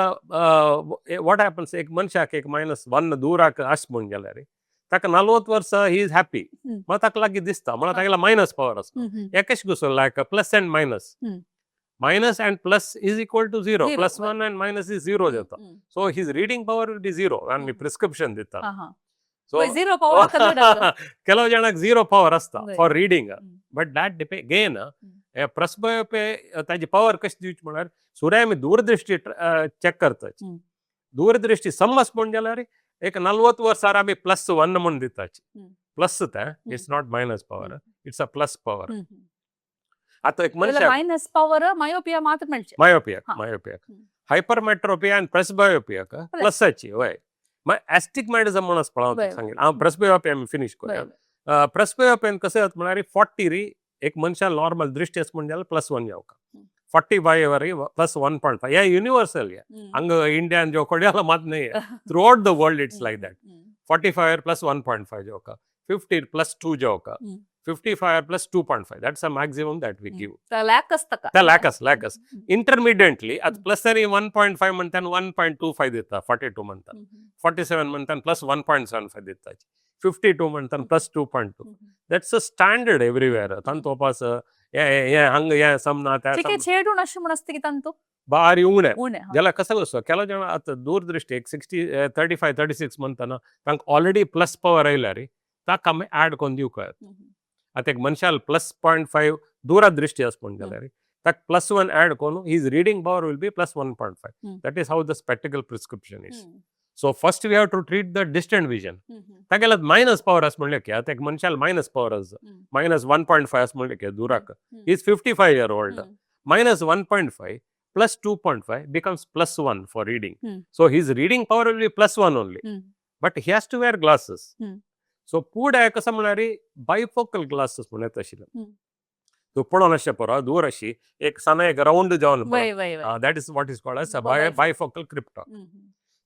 what happens, एक मनशाक एक -1 दूराक आस म्हूण जाल्यार ताका 40 वर्सां he is happy. म्हळ्यार ताका लागीं दिसता, म्हळ्यार तागेलो मायनस पावर आसता. हे कशें घुसो like plus and minus, minus and plus is equal to zero. Zero, plus one and minus is zero जाता. So his reading power will be zero आनी प्रिस्क्रिप्शन दिता. So zero power. ಕೆಲವು ಜನಕ್ಕೆ zero power आसता for reading. Hmm. But that again presbyopia ताजी power कशी दिवची म्हळ्यार सुर्या आमी दूरदृष्टी चॅक करतात. दूरदृष्टी समज म्हूण जाल्यार एक 40 वर्सार आमी प्लस 1 म्हूण दिताची. प्लस तें, it's not minus power, it's a plus power. आतां एक मनशाक मायनस पॉवर मायोपिया मात्र मेळचे. मायोपिया. मायोपिया. हायपरमेट्रोपिया आनी प्रेसबायोपियाक प्लसाची. वय, मागीर एस्टिग्मॅटिझम म्हणून आसा पळय, हांव सांगेन. हांव प्रेसबायोपिया आमी फिनीश करुया. प्रेसबायोपियान कशें जाता म्हळ्यार 40 री एक मनशान नॉर्मल दृश्टी आसा म्हूण जाल्यार प्लस 1 जावका, 45 वर +1.5. हे युनिवर्सल हे. हांगा इंडियान जो कोड्याला मात न्ही, throughout the world it's like that. 45 +1.5 जावका, 50 +2 जावका, 55 +2.5, that's a maximum that we give. Lack आसता का? त्या लॅकस लॅकस इंटरमिडियंटली आतां प्लस तरी 1.5 म्हणटा, 1.25 दिता 42 म्हणटा, 47 म्हणटा +1.75 दिता, 52 म्हणटा +2.2. That's a standard everywhere. तांतू वापास हे हे हांगा हे समना त्या चिके चेडून अशें म्हूण आसता की तांतू बारी उणें. उणें. जाल्यार कसो कसो ಕೆಲವು ಜನ आतां दूरदृश्टी एक 60, 35, 36 म्हणतना तांकां ऑलरेडी प्लस पॉवर आयल्यार ताका आमी ऍड करून दिवंक जाय. आतां एक मनशाल +0.5 दूरदृश्टी आसा म्हूण जाल्यार ताका +1 ऍड करून his reading power will be +1.5. That is how the spectacle prescription is. So first we have to treat the distant vision. तागेले मायनस पावर आसा म्हणलें की आतां एक मनशाल मायनस पावर आसा, -1.5 आसा म्हणलें की दुराक, is 55 year old, minus 1.5 plus 2.5 becomes plus 1 for reading. So his reading power will be plus 1 only. But he has to wear glasses. So पुढे कसं म्हळ्यार बायफोकल ग्लासेस म्हणत आशिल्ले. तूं पळोवन अशें पुरो दूर अशी एक सान एक रावंड जावन, वय वय वय that is what is called as bifocal krypton.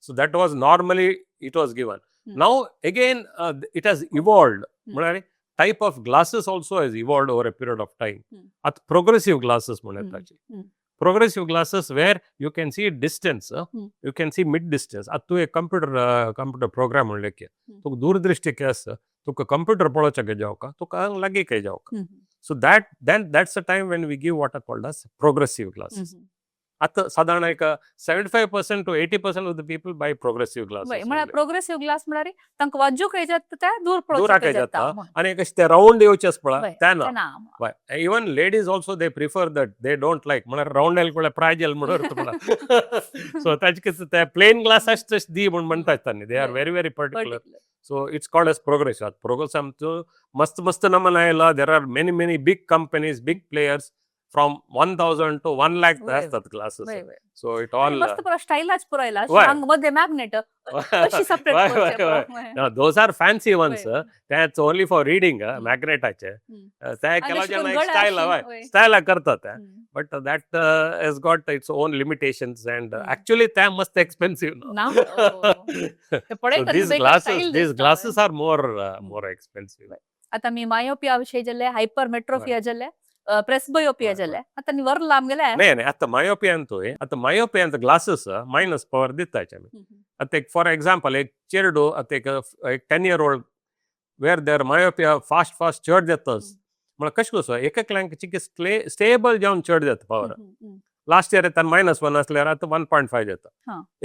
So that was normally it was given. Now again it has evolved. म्हळ्यार type of glasses also has evolved over a period of time. आतां progressive glasses म्हणून ताची, progressive glasses where you can see distance, you can see mid distance. आतां तूं एक computer programme म्हणलें की तुका दूरदृश्टी आसा, तुका कंप्युटर पळोवचें जावका, तुका लागीं काय जावका. So that then that's a time when we give what are called as progressive glasses. आतां सादारण एक 75% to 80% of the people buy progressive glasses. म्हळ्यार प्रोग्रेसिव्ह ग्लास म्हळ्यार तांकां वाजूक जाता ते दूर दूराक पळोवचें जाता जाता. आनी एक अशें ते रावंड येवचे आसा पळय ते ना. ना. Even ladies also, they prefer that, they don't like. म्हळ्यार रावंड येयले पळय प्रायज येयले म्हणून, सो ताचे कितें ते प्लेन ग्लास आसता तशें दी म्हूण म्हणटा आसता. They are very very particular. So it's called as progressive. Progress आमचो मस्त मस्त नमन आयला. There are many many big companies, big players, from 1,000 to 1 lakh आसतात ग्लासेस. वय वय सो it all मस्त पुरो स्टायलाच पुरो आयला. वय. हांगा मध्ये मॅग्नेट अशी separate. Those are fancy ones. That's only for reading. मॅग्नेटाचे ते केला स्टायल स्टायल करतात ते, but that has got its own limitations and actually ते मस्त एक्सपेन्सिव्ह. ना. So these glasses are more expensive. आता मी मायोपिया विषयी जाल्ले, हायपर मेट्रोफिया जाल्ले, प्रेसबयोपिया जाल्ले, आता नी वर लांब गेले. नाही नाही, आता मायोपिया अंतू, आता मायोपिया ಅಂತ ग्लासेस ಮೈನಸ್ ಪವರ್ ದಿತ್ತಾಚೆ आमी. आता एक फॉर एक्झाम्पल, एक चेरडू, आता एक एक 10 year old where their myopia fast fast चड जातस म्हळ्यार कशें कसो एक एकल्यांक चिके स्टेबल जावन चड जाता पावर. लास्ट इयर येता -1 असल्यार आतां 1.5 जाता.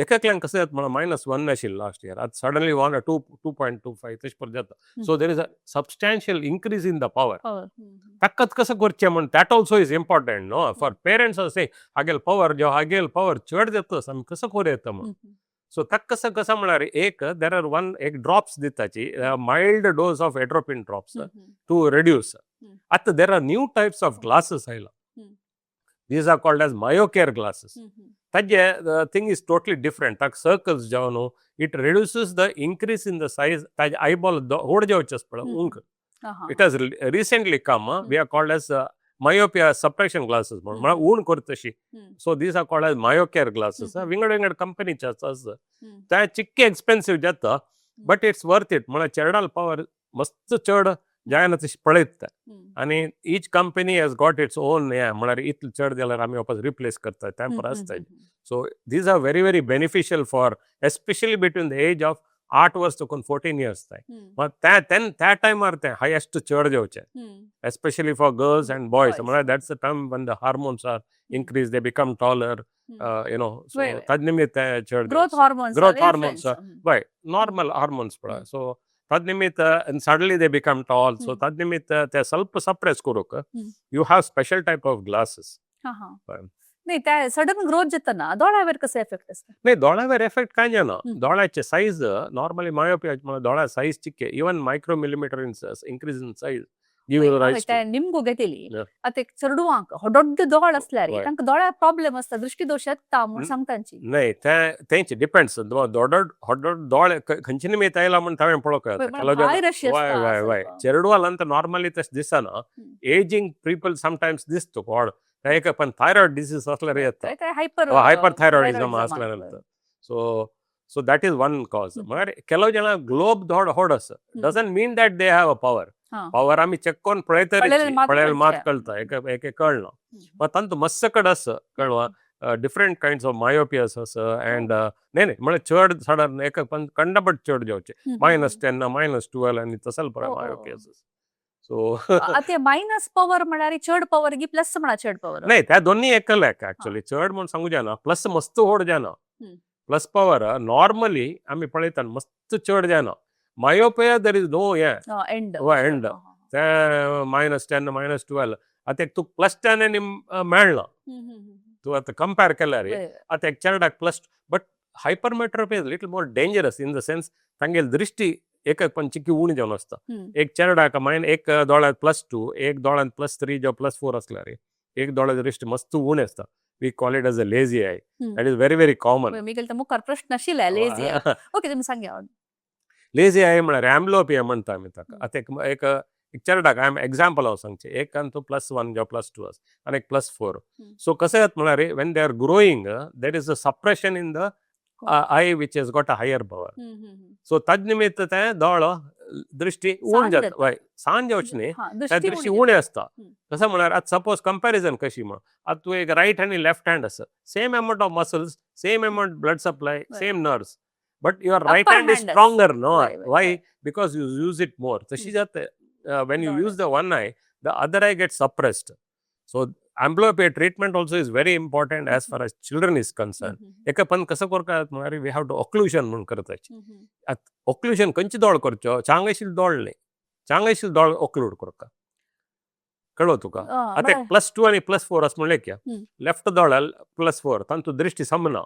एक एकल्यांक कसं जाता म्हळ्यार -1 आशिल्लें लास्ट इयर, आतां सडनली 1, 2, 2.25 तशें परत जाता. So there is a substantial increase in the power. ताकाच कसं करचें म्हण that also is important, no, for parents. असे हागेल पवर जेव्हा हागेल पवर चड जाता, आमी कसं करूं येता म्हण. सो ताका कसं कसं म्हळ्यार एक there are one एक drops दिताची, mild dose of atropine drops to reduce. आतां there are new types of glasses आयला. These are called as Myocare glasses. ताजे thing is totally different. ताका सर्कल्स जावन it reduces the increase in the size. ताजे eyeball व्हड जावचें आसा पळय उंक. It has recently come, we are called as myopia suppression glasses म्हणून, म्हळ्यार ऊण करता तशी. So these are called as Myocare glasses. विंगड विंगड कंपनीचे आसा ते, चिक्के एक्सपेन्सिव जाता, but it's worth it. म्हळ्यार चेरडाल पावर मस्त चड जायना तशी पळयता आनी each company has got its own हें, म्हळ्यार इतलें चड जाल्यार आमी वापस रिप्लेस करता तें पर आसता. So these are very very beneficial for especially between the age of 8 वर्स देखून 14 इयर्स ताय. मग त्या त्या टायमार ते हायेस्ट चड जावचे, especially for girls and boys. Boys. म्हळ्यार that's the time when the hormones are increase, they become taller. So तद निमित्त ते चड growth hormones. Growth hormones, हय, नॉर्मल हार्मोन्स पळय. सो तद निमित्त suddenly they become tall, so तद निमित्त ते ಸ್ವಲ್ಪ सप्रेस करूक you have special type of glasses. नाही, त्या सडन ग्रोथ जाता दोळ्यावर कसं एफेक्ट असता? नाही, दोळ्यावर एफेक्ट काय जायना. दोळ्याचे साईज नॉर्मली मायोपिया म्हळ्यार दोळ्या size चिक्के, even micro millimeter in increase in size give rise. ते निमगो घेतली आता एक चेडवांक दೊಡ್ಡ दोळ असल्यार तांकां दोळ्या प्रॉब्लेम असता, दृष्टीदोश येता म्हूण सांगता तांची. नाही, ते तेंचे डिपेंड्स. ದೊಡ್ಡ ದೊಡ್ಡ ದೊಡ್ಡ खंयचे निमित्त आयला म्हण हांवें पळोवंक येता. भायर अशी वय वय वय चेरडुवाल ಅಂತ नॉर्मली तशें दिसना. एजिंग पीपल समटायम्स दिसता व्हड ते एक, पण थायरॉइड डिसीज असल्यार येता. हायपर हायपर थायरॉइडिझम असल्यार येता. So that is one cause. म्हळ्यार ಕೆಲವು ಜನ ग्लोब ದೊಡ್ಡ होड आसा, doesn't mean that they have a power. Power आमी चेक करून पळयतरी पळयल्यार मात कळटा, एक एक कळना. मात तांतू मस्त कड आसा कळवा, डिफरंट काइंड्स ऑफ मायोपियास आसा अँड नाही नाही, म्हळ्यार चड सडन एक कंडपट चड जावचे, -10, -12 आनी तसल पळय मायोपियास. सो ते मायनस पॉवर म्हळ्यार चड पॉवर की प्लस म्हळ्यार चड पॉवर? नाही, त्या दोन्ही एकलेक ऍक्च्युली. चड म्हूण सांगू जायना, प्लस मस्त व्हड जायना. प्लस पॉवर नॉर्मली आमी पळयता मस्त चड जायना. मायोपिया there is no हे एंड. एंड ते -10, -12. आतां एक तुका +10 आनी मेळना. तूं आतां कंपेर केल्यार आतां एक चेरडाक plus, but Hypermetropia is little more dangerous in the sense तांगेली दृश्टी एक पण चिक्की उणी जावन आसता. एक चेरडाक मायन एक दोळ्यांत +2, एक दोळ्यांत +3 जावं +4 आसल्यार एक दोळ्याची दृश्टी मस्त उणी आसता. We call it as a lazy eye. That is very very common. Miguel तर मुखार प्रश्न आशिल्ले लेझी. ओके, तुमी सांगया. लेझी I म्हळ्यार एम्ब्लोपिया म्हणटा आमी ताका. आतां एक एक एक चेरडाक I am example हांव सांगचें, एक तूं +1 जावं +2 आसा आनी एक +4. सो कशें जाता म्हळ्यार when they are growing, there is a suppression in the eye which has got a higher power. So तज निमित्त तें दोळो दृश्टी उण सांज जाता. जाता. वय, सांज जावची न्ही, त्या दृश्टी दृश्टी उणी. उणें आसता. कसं म्हळ्यार आतां सपोज कंपॅरिजन कशी म्हण, आतां तूं एक रायट आनी लेफ्ट हँड आसा, same amount of muscles, same amount blood supply, same nerves, but your right Upper hand is hand. Stronger, no? वय, वय, वाय? वय. Because you use it more. तशी जाता when you दोळे. Use the one eye, the other eye get suppressed. So amblyopia treatment also is very important as far as children is concern. एका पण कसं करतात म्हळ्यार we have to occlusion म्हणून करताची. Occlusion खंयचे दोळ करचो? चांगशील दोळ न्ही, चांगशील दोळ ऑक्लूड करता. कळ्ळो तुका? आतां एक +2 आनी +4 आसा म्हणलें की लेफ्ट दोळ +4, तांतू दृश्टी समना.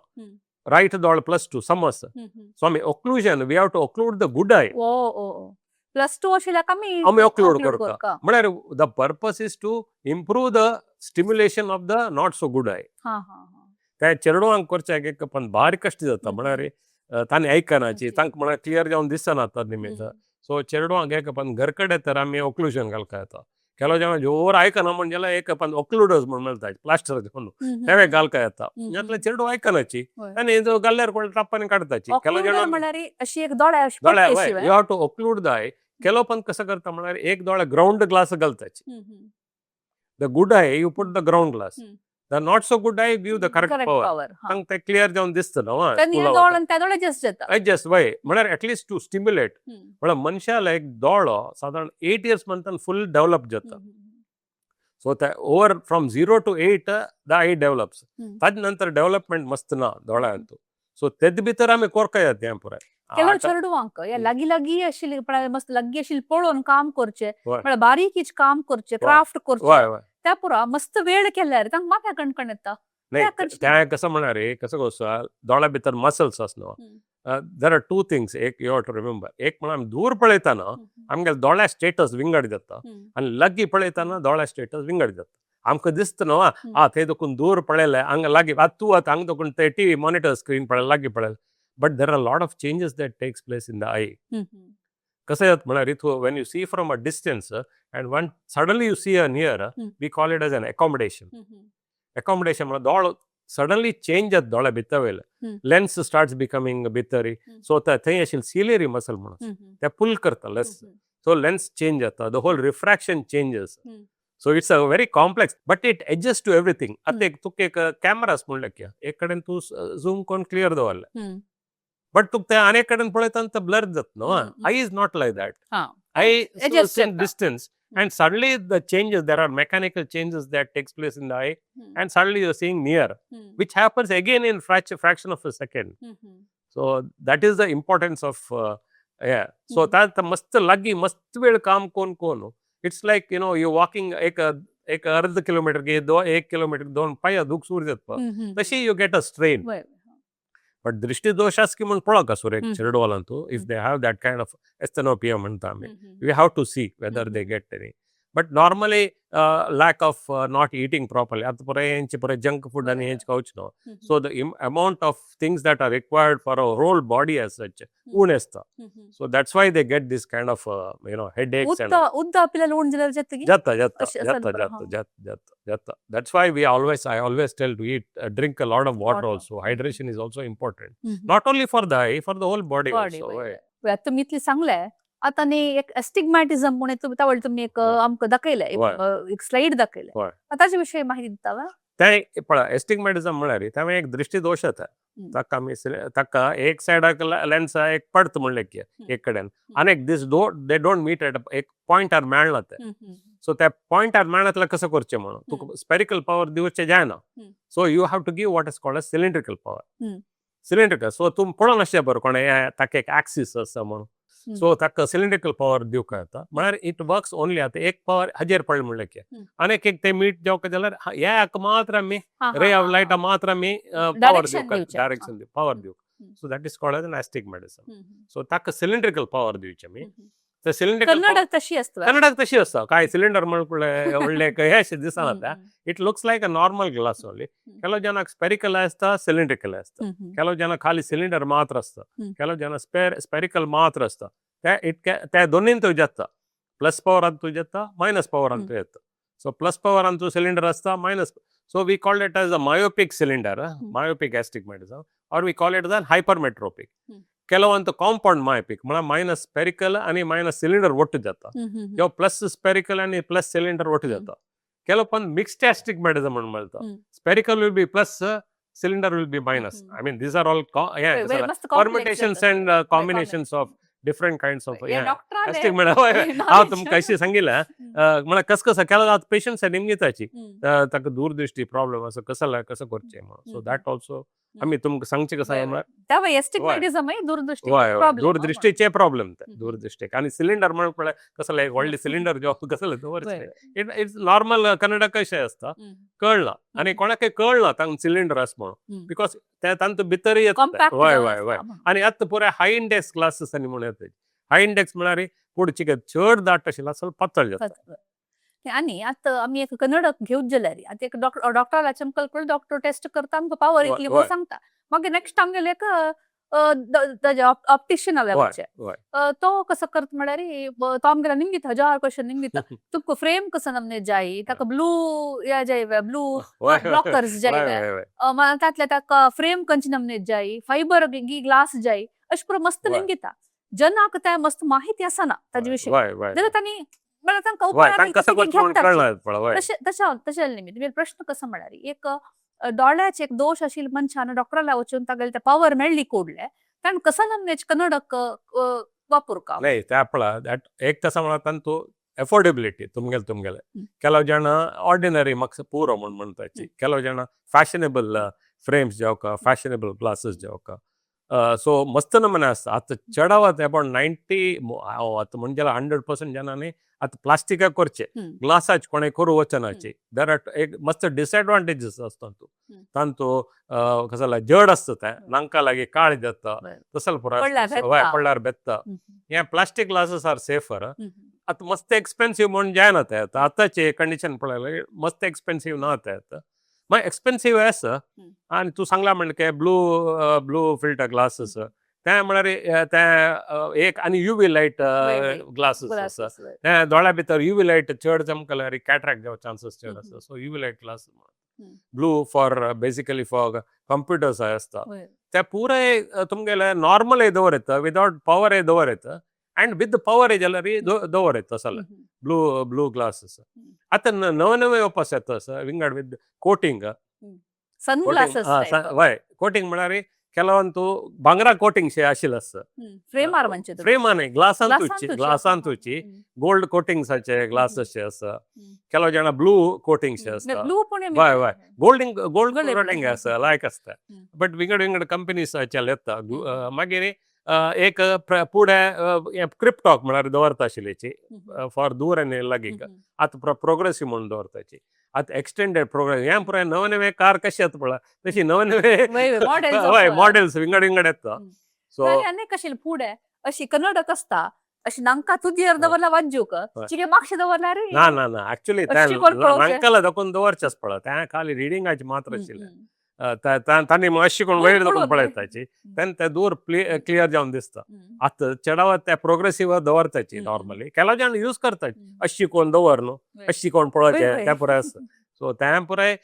रायट दोळ +2 सम आसा. सो आमी occlusion, we have to occlude the good eye. ओ ओ ओ +2 आशिल्ल्याक आमी आमी ऑक्लूड करता. करता. म्हळ्यार the purpose is to improve the stimulation of the not so good eye. हा हा हा त्या चेडवांक करच्याक एक पण भारी कश्ट जाता. म्हळ्यार तांणी आयकनाची, तांकां म्हळ्यार क्लियर जावन दिसना ताजे निमित्त. सो चेडवांक एक पण घर कडेन तर आमी ऑक्लुजन घालता येता. ಕೆಲವು ಜನ ಜೋರ್ आयकना म्हण जाल्यार एक पण ऑक्लुडर्स म्हण मेळटा, प्लास्टर घेवन तेवे घालका येता. जातले चेडूं आयकनाची आनी जो घाल्यार कोण टप्पांनी काडताची ಕೆಲವು ऑक्लुडर जण. म्हळ्यार अशी एक दोळ्या अशी दोळ्या पट्टी अशी. You have to occlude the eye. ಕೆಲವು पण कसं करता म्हळ्यार एक दोळ्या ग्राउंड ग्लास घालताची. The good eye you put the ground glass, the not so good eye give the correct correct power. Power. तांकां ते क्लियर जावन दिसता न्हू. त्या दोळ आणि त्या दोळ ऍडजस्ट जाता. एडजस्ट वय, म्हळ्यार एटलिस्ट टू स्टिम्युलेट. म्हळ्यार मनशाला एक दोळो सादारण 8 इयर्स मंतान फुल डेव्हलप जाता. सो ते over from 0 to 8 the eye develops. ताजे नंतर डेव्हलपमेंट मस्त ना दोळ्यांतू. सो तेज भितर आमी कोरका येता हें पुराय. ಕೆಲವು चेडवांक या लागी लागी आशिल्ली पण मस्त लागीं आशिल्ली पळोवन काम करचे, म्हळ्यार बारीक काम करचे, क्राफ्ट करचे, वय वय त्या पुरा मस्त वेळ केल्यार तांकां माथ्या कणकण येता. नाही. त्या करचे. त्या कसं म्हळ्यार रे, कसं कसं दोळ्या भितर मसल्स आसा न्हू. There are two things एक you have to remember. एक म्हळ्यार आमी दूर पळयतना आमगे दोळ्या स्टेटस विंगड जाता आनी लागीं पळयतना दोळ्या स्टेटस विंगड जाता. आमकां दिसता न्हू, आ थंय देखून दूर पळयलें, हांगा लागीं. आतां तूं आतां हांगा देखून ते टीव्ही मॉनिटर स्क्रीन पळयलें, लागीं पळयलें, but there are lot of changes that takes place in the eye. कसं जाता म्हळ्यार इथू when you see from a distance and when suddenly you see a near, we call it as an accommodation. Accommodation म्हळ्यार दोळो suddenly change जाता दोळ्या भितर वयले. Lens starts Becoming भितरी. सो थंय आशिल्ले सिलियरी मसल म्हणून ते पुल करता लेस. सो लेन्स चेंज जाता, the whole refraction changes. So it's a very complex, but it adjust to everything. आतां एक तुका एक कॅमेरास म्हणलें की एक कडेन तूं झूम करून क्लियर दवरलें, बट तुका ते आनी एक कडेन पळयतना ते ब्लर जाता न्हू. Eye is not like that. Eye Adjust in जाता. Distance and suddenly the changes, there are mechanical changes that takes place in the eye and suddenly you're seeing near, which happens again in fraction of a second. So that is the importance of yeah. So that मस्त लागीं मस्त वेळ काम कोण कोण, it's like you walking एक एक अर्ध किलोमीटर गे दो एक किलोमीटर दोन पांय दूख सुरू जाता, तशी you get a strain. But दृष्टी दोष आसा की म्हण पळोवंक आसूं एक चेडवालांतू, if they have that kind of asthenopia म्हणटा आमी, we have to see whether they get any. But normally lack of not eating properly. आतां पुराय हेंचे पुराय जंक फूड आनी हेंच खावचें न्हू. So the amount of things that are required for a whole body as such उणें आसता. So that's why they get this kind of headaches. उद्द उद्द पिल्यार उण जाल्यार जाता की? जाता, जाता. अशें जाता. असात बरं, जाता. हां. जाता, जाता, जाता. That's why we always I always tell to eat, drink a lot of water. Water. Also hydration is also important, not only for the eye, for the whole body. Body. Also. वय. तुमी इतलें सांगलें आतां न्ही, एक एस्टिग्मॅटिझम म्हूण तावळ तुमी एक आमकां दाखयलें, एक एक स्लायड दाखयलें. ताजे विशयी माहिती दिता वा? तें पळय, एस्टिग्मॅटिझम म्हळ्यार तें एक दृष्टी दोश येता. ताका आमी ताका एक सायडाक लेन्स एक पडत म्हणलें की एक कडेन आनी एक this do they don't meet at एक पॉयंटार मेळना ते. सो त्या पॉयंटार मेळना कसं करचें म्हणून तुका स्पेरिकल पॉवर दिवचें जायना. So you have to give what is called a cylindrical power. Cylindrical, so तूं पळोवन आसचें बरें कोणें ताका एक एक्सिस आसा म्हणून. सो ताका सिलिंड्रिकल पॉवर दिवंक येता. म्हळ्यार it works only आतां एक पॉवर हाजेर पडलें म्हणलें की आनी एक ते मीट जावंक जाल्यार ह्या हाका मात्र आमी रे ऑफ लायट मात्र आमी पॉवर Direction दिवंक दिवचें. डायरेक्शन पॉवर दिवंक. So that is called as an astigmatism. So ताका सिलिंड्रिकल पावर दिवची आमी. ते सिलिंड्रिकल कन्नडाक तशी आसता. कन्नडाक तशी आसता. काय सिलिंडर म्हणल्यार व्हडलें हें अशें दिसना तें. It looks like a normal glass only. ಕೆಲವು ಜನಕ್ಕೆ ಸ್ಪೆರಿಕಲ್ ಆಸ್ತಾ, ಸಿಲಿಂಡ್ರಿಕಲ್ ಆಸ್ತಾ. ಕೆಲವು ಜನ ಖಾಲಿ ಸಿಲಿಂಡರ್ ಮಾತ್ರ ಆಸ್ತಾ, ಕೆಲವು ಜನ ಸ್ಪೆರಿಕಲ್ ಮಾತ್ರ ಆಸ್ತಾ. ते it ते दोन्हींतूय जाता, प्लस पॉवर अंतू जाता, मायनस पॉवर अंतू येता. So plus power Antu cylinder आसता, minus. So we call it as a myopic cylinder, myopic astigmatism, or we call it as hypermetropic. ಕೆಲವಂತು compound myopic म्हळ्यार मायनस स्पेरिकल आनी minus cylinder ಒಟ್ಟು जाता, किंवा plus spherical आनी plus cylinder ಒಟ್ಟು जाता. ಕೆಲವು पण मिक्स्ड ॲस्टिग्मॅटिझम म्हणून मेळटा. Spherical will be plus, cylinder will be minus. I mean, these are all permutations and combinations of different kinds of astigmatism. हांव तुमकां अशी सांगिल्लें, म्हळ्यार कस कसं केला आतां पेशंट्स निमगिताची, ताका दूरदृष्टी प्रॉब्लेम आसा, कसं कसं करचें म्हणून. सो that also आमी तुमकां सांगचें कसं म्हळ्यार त्यामुळे एस्टिग्मॅटिझम दूरदृष्टी हय, problem. दूरदृष्टीचे प्रॉब्लेम ते दूरदृष्टीक. आनी सिलिंडर म्हणल्यार कसं एक व्हडलें सिलिंडर जो कसलें दवरचें. It it's normal Kannada कशें आसता कळना आनी कोणाकय कळना तांकां सिलिंडर आसा म्हणून, because ते तांतूं भितर येता. कॉम्पॅक्ट. हय हय हय आनी आतां पुराय हाय इंडेक्स ग्लासीस आनी म्हणून येता. हाय इंडेक्स म्हळ्यार पुढची चड दाट आशिल्ला ಸ್ವಲ್ಪ पातळ जाता. आणि आता आमी एक कन्नडक घेवच जाल्यार आतां एक डॉक्टराला चमकल करून डॉक्टर टेस्ट करता, आमकां पावर इतली म्हणून सांगता. मागीर नेक्स्ट आमगेले एक ऑप्टिशियन वचचें. तो कसो करता म्हळ्यार तो आमगेलो निमगिता, हजार क्वेश्चन निमगिता. तुमकां फ्रेम कसो नमने जाय, ताका ब्लू या जाय, ब्लू ब्लॉकर्स जाय, तातले ताका फ्रेम कंचे नमने जाय, फायबर ग्लास जाय, अशें करून मस्त निमगिता. जनाक ते मस्त माहिती आसना ताजे विशीं, जाल्यार तांणी म्हळ्यार तांकां उपकाराक कसं कितें करचें म्हणून घेतात. कळना पळय. तशें तशें तशें निमित्त तुगेलो प्रश्न कसो म्हळ्यार एक दोळ्याचे एक दोश आशिल्ले मनशान डॉक्टराला वचून तागेले ते पावर मेळ्ळी कोडले ताणें कसो नमनेच कन्नडक वापरका? नाही ते पळय, that एक तसं म्हळ्यार तांतू एफोर्डेबिलिटी तुमगेले तुमगेले. ಕೆಲವು ಜನ ಆರ್ಡಿನರಿ ಮಕ್ಸ ಪೂರ म्हण म्हणटाची, ಕೆಲವು ಜನ ಫ್ಯಾಷनेबल फ्रेम्स जावका, फ्याशनेबल ग्लासीस जावका. सो मस्त नमुने आसता. आतां चडावत अबाउट 90, आतां म्हणजे 100% जनांनी आतां प्लास्टिका करचे, ग्लासाच कोणें करूं वचनाची. There are एक मस्त डिसएडवांटेजीस आसता तातूंत. तांतू कसो जड आसता तें, नांका लागीं काळ जाता, तसले पुराय पडल्यार आसता. बेत्ता. पडल्यार बेत्ता. हे plastic glasses are safer. आतां मस्त एक्सपेन्सीव म्हूण जायना ते. आतां आतांचे कंडिशन पळयल्यार मस्त एक्सपेन्सीव ना ते. आतां मागीर एक्सपेन्सीव आसा. आनी तूं सांगला म्हणलें की ब्लू ब्लू फिल्टर ग्लासीस, तें म्हळ्यार तें एक आनी युवी लायट ग्लासीस आसा. तें दोळ्या भितर युवी लायट चड चमकल्यार कॅट्रॅक्ट जावं चान्सीस चड आसा. So UV light glass, blue for basically for computers आसता. ते पुराय तुमगेले नॉर्मल दवर येता, विदाउट पॉवर दवर येता, अँड विथ पॉवर जाल्यार दवर येता सगळें ब्लू ब्लू ग्लासीस. आतां नवे नवे येवपास येता आसा विंगड विथ कोटींग. Sun glasses. वय, कोटींग म्हळ्यार ಕೆಲವೊಂದು ಬಂಗಾರ ಕೋಟಿಂಗ್ ಶೇ आशिल्लें आसता. फ्रेमार म्हणचे? फ्रेमा न्ही, ग्लासांतूच, ग्लासांतूच गोल्ड कोटिंग्साचे ग्लासेस आसा. ಕೆಲವು ಜನ ಬ್ಲೂ ಕೋಟಿಂಗ್ಸ್ आसता. ब्लू पण. वय वय, गोल्डिंग गोल्ड कोटिंग आसा लायक आसता, बट विंगड विंगड कंपनीज येता. मागीर एक पुढे क्रिप्टॉक म्हळ्यार दवरता आशिल्ल्याची फॉर दूर आनी लागीं. आतां प्रोग्रेसीव म्हणून दवरताची, आतां एक्सटेंडेड प्रोग्रेस. हें पुराय नवे नवे कार कशे येता पळय, तशी नवे नवे हय मॉडेल्स विंगड विंगड येता. सो आनी कशी फुडें अशी कन्नडक आसता, अशी नांका तुजेर दवरला वाजूक चिके मागशे दवरल्यार. ना ना ना, एक्चुअली नांकाला दाखोवन दवरचेच पळय, तें खाली रिडिंगाचे मात्र आशिल्लें. तांणी अशी कोण वयर दाखोवन पळयताची, तेन्ना ते दूर क्लियर जावन दिसता. आतां चडावत ते प्रोग्रेसीव दवरताची नॉर्मली. ಕೆಲವು जण यूज करतात, अशी कोण दवर न्हू, अशी कोण पळोवचें, तें पुराय आसता. सो तें पुराय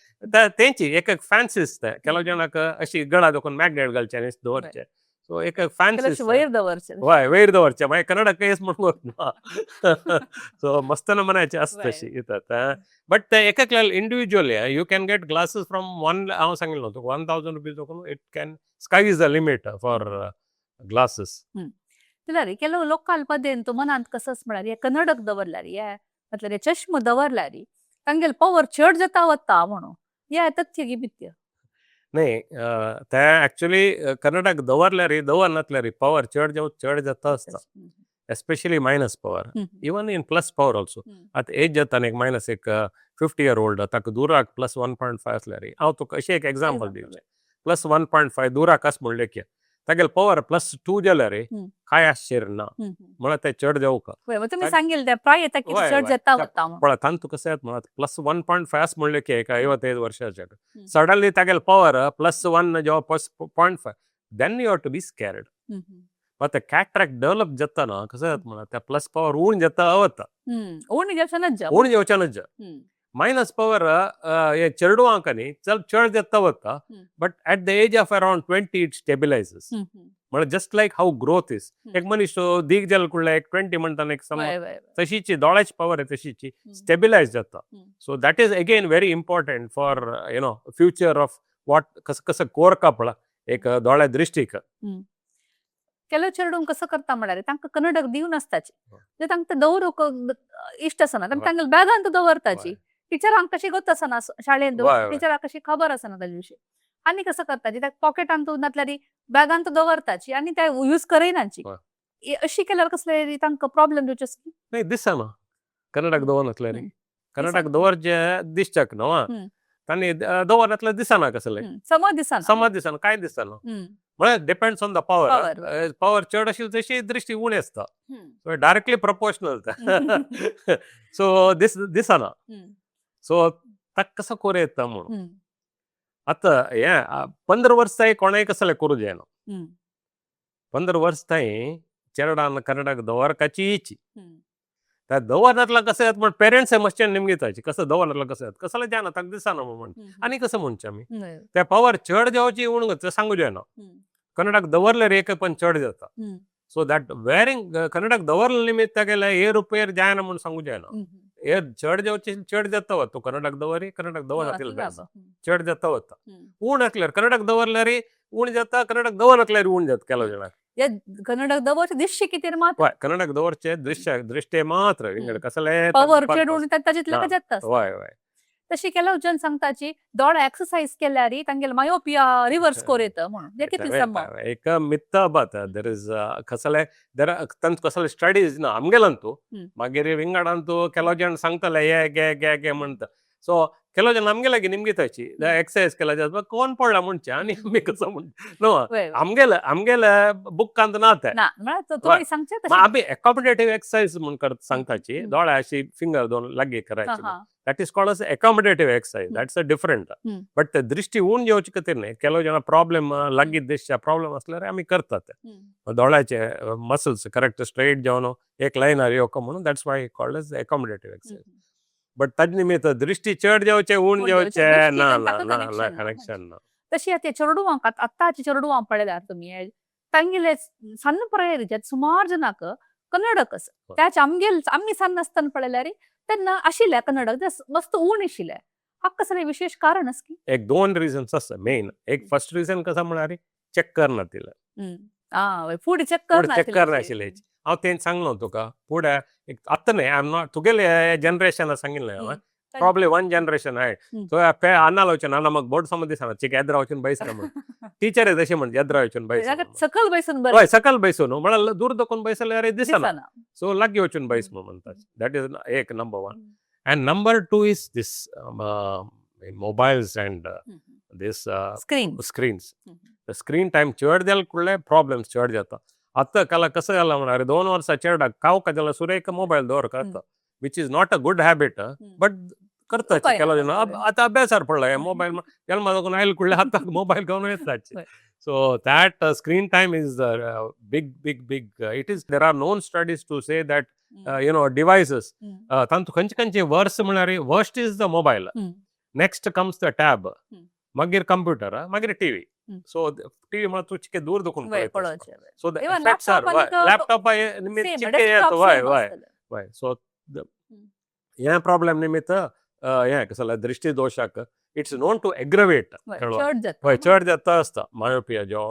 तेंची एक एक फॅन्सीस. तें ಕೆಲವು जणांक अशी गळा दाखोवन मॅग्नेट घालचे आनी दवरचे. सो एक एक फॅन्सी. वयर दवरचे. वय, वयर दवरचे. मागीर कन्नड केस म्हणून. सो मस्त नमुन्याचे आसता तशी येतात. बट ते एक एकल्या individually you can get glasses from one, हांव सांगिल्लें न्हू तुका, ₹1000 दाखोवन it can, sky is the limit for glasses. जाल्यार ಕೆಲವು लोकाल पदेन मनांत कसंच म्हळ्यार हे कन्नडक दवरल्यार, हे म्हटल्यार हे चश्मा दवरल्यार तांगेले पवर चड जाता वता म्हणून, हे तथ्य की मिथ्य? नाही, ते ऍक्च्युली कन्नडाक दवरल्यार, दवरनासल्यार पॉवर चड जावं चड जाता आसता, especially minus power, even in plus power also. आतां एज जाता एक मायनस, एक 50 इयर ओल्ड, ताका दुराक +1.5 आसल्यार, हांव तुका अशें एक एग्जाम्पल दिवचें, +1.5 दुराक आस म्हणलें की तागेले पॉवर +2 जाल्यार काय आश्चर्य ना. हम्म, हम्म. म्हळ्यार ते चड जावका. वय, तुमी सांगिल्लें तें प्राय येता की चड जाता वता म्हणून. पळय तांतू कसं येता म्हळ्यार +1.5 अशें म्हणलें की एक 55 वर्साचेर सडनली तागेले पॉवर +1 जेव्हा +0.5, then you have to be scared. मात कॅट्रॅक्ट डेव्हलप जाताना कसं जाता म्हळ्यार त्या प्लस पॉवर उण जाता वता. उण जावच्यानच जा. उण जावच्यानच जा. मायनस पॉवर हे चेडवांक न्ही चल चड जाता वता, but at the age of around 20 it stabilizes. म्हळ्यार just like how growth is, एक मनीस दीग जाल कुडल्या एक 20 म्हणटाना एक समज वय वय वय. तशीची दोळ्याची पॉवर आहे तशीची स्टेबिलायज जाता. So that is again very important for future of what कसं कसं कोरका पळय एक दोळ्या दृश्टीक. ಕೆಲವು चेडूं कसं करता म्हळ्यार तांकां कन्नडक दिवन आसताची, म्हणजे तांकां दवरूंक इश्ट आसना, तांकां बॅगांत दवरताची. टिचरांक कशी गोत आसना शाळेंत, टिचराक कशी खबर आसना ताजे विशीं. आनी कसं करताची त्या पॉकेटांत नातल्यार बॅगांत दवरताची आनी ते यूज करयनाची. अशी केल्यार कसले तांकां प्रॉब्लेम जावचे? नाही दिसना कन्नडाक दवरनासल्यार. कन्नडाक दवरचे दिसच्याक न्हू, तांणी दवरनासल्यार दिसना कसले. समज दिसना. समज दिसना, काय दिसना. म्हळ्यार depends on the power. Power चड आशिल्ली तशी दृश्टी उणी आसता. So directly proportional. सो दिसना. सो ताका कसो कोर येता म्हणून आतां हें 15 वर्सां कोणेय कसलें करूं जायना. 15 वर्सां चेरडान कन्नडाक दवरकाचीच. त्या दवरनातला कसं येता म्हण पेरंट्स मातशें निमगिताची कसं दवरनातला कसं येता कसलें जायना ताका दिसना म्हण आनी कसं म्हणचें आमी त्या पॉवर चड जावची उण तें सांगू जायना. कन्नडाक दवरल्यार एक पण चड जाता. सो that wearing कन्नडाक दवरले निमित्त तागेले एरुपेर जायना म्हूण सांगू जायना. ಏರ್ चड जावची चड जाता वता, कन्नडाक दवरी कन्नडाक दवरनासल्यार चड जाता वता. उण आसल्यार कन्नडाक दवरल्यार उण जाता, कन्नडाक दवरनासल्यार उण जाता ಕೆಲವು ಜನ. कन्नडाक दवरचे दिश्य कितें मात्र. हय, कन्नडाक दवरचे दृश्य दृश्टे मात्र विंगड कसले पॉवर चड उण ताजेतले जाता. हय हय. तशी ಕೆಲವು जन सांगताची दोळा एक्सरसाइज केल्यार तांगेले मायोपिया रिवर्स कोर येता म्हणून, हें कितलें संभव? एक मिथ्या बात. There is कसले there तांचे कसले स्टडीज ना आमगेलांतू. मागीर विंगडांतू ಕೆಲವು जण सांगतले हे गे गे गे म्हणटा. सो ಕೆಲವು जण आमगे लागीं निमगिताची एक्सरसाइज केला जाता कोण पडला म्हणचे आनी आमी कसो म्हण न्हू आमगेले आमगेले बुकांत ना ते. ना म्हळ्यार तुमी सांगचें तशें. आमी एकोमोडेटीव एक्सरसाइज म्हूण सांगताची, दोळे अशी फिंगर दोन लागीं करायची, that is called as accommodative exercise, that's a different. But दृश्टी उण येवचे खातीर न्ही ಕೆಲವು जण प्रॉब्लेम लागीं दिसच्या प्रॉब्लेम आसल्यार आमी करतात ते दोळ्याचे मसल्स करेक्ट स्ट्रेट जावन एक लायनार येवका म्हणून, that's why called as accommodative exercise. But ताजे निमित्त दृश्टी चड जावचे उण जावचे ना ना ना ना कनेक्शन ना. तशी आतां चेडवांक आतांची चेडवां पळयल्यार तुमी तांगेले सಣ್ण प्रायेर सुमार जनाक कन्नडक आसा. त्याच आमगेल आमी सण्ण आसतना पळयल्यार तेन्ना आशिल्लें कन्नडक मस्त उण आशिल्लें. हाका कसलें विशेश कारण आसा की? एक दोन रिजन्स आसा मेन. एक फर्स्ट रिजन कसो म्हळ्यार चेक करनातिल्लें. फुडें चेक करनाशिल्लें. हांव तें सांगलो तुका फुडें आतां न्ही, I am not तुगेले जनरेशन सांगिल्लें हांवें, प्रॉब्ली वन जनरेशन आहे. सो अन्नाला वचून अन्ना म्हाका बोट समज दिसना चिक येद्रा वचून बैसना म्हण टिचर तशें म्हण येद्रा वचून बैस. सकल बैसून बरें. हय, सकल बैसून म्हळ्यार दूर दाखोवन बैसल्यार दिसना, सो लागीं वचून बैस म्हूण म्हणटा. That is एक number one. And number two is this mobiles and this screens. Screen time चड जाल्यार कुडले प्रॉब्लेम्स चड जाता. आतां काल कसं जाला म्हळ्यार 2 वर्सां चेरडाक कावका जाल्यार सुरेख मोबायल दवर करता, which is not a good habit, but करताची ಕೆಲವು ಜನ. आतां अभ्यासार पडला मोबायल जल्मा दाखोवन आयल कुडले हाताक मोबायल घेवन येताची. So that screen time is big big big. It is there are known studies to say that devices तांतू खंयचे खंयचे वर्स म्हळ्यार worst is the mobile, next comes the tab, मागीर कंप्युटर, मागीर टीव्ही. सो टीव्ही म्हळ्यार तूं चिके दूर दाखोवन पळयता. So the effects are laptop निमित्त चिके येता. वय वय वय. सो हे प्रॉब्लेम निमित्त हें कसलें दृश्टी दोशाक it's known to aggravate. हय, चड जाता आसता मायोपिया जो.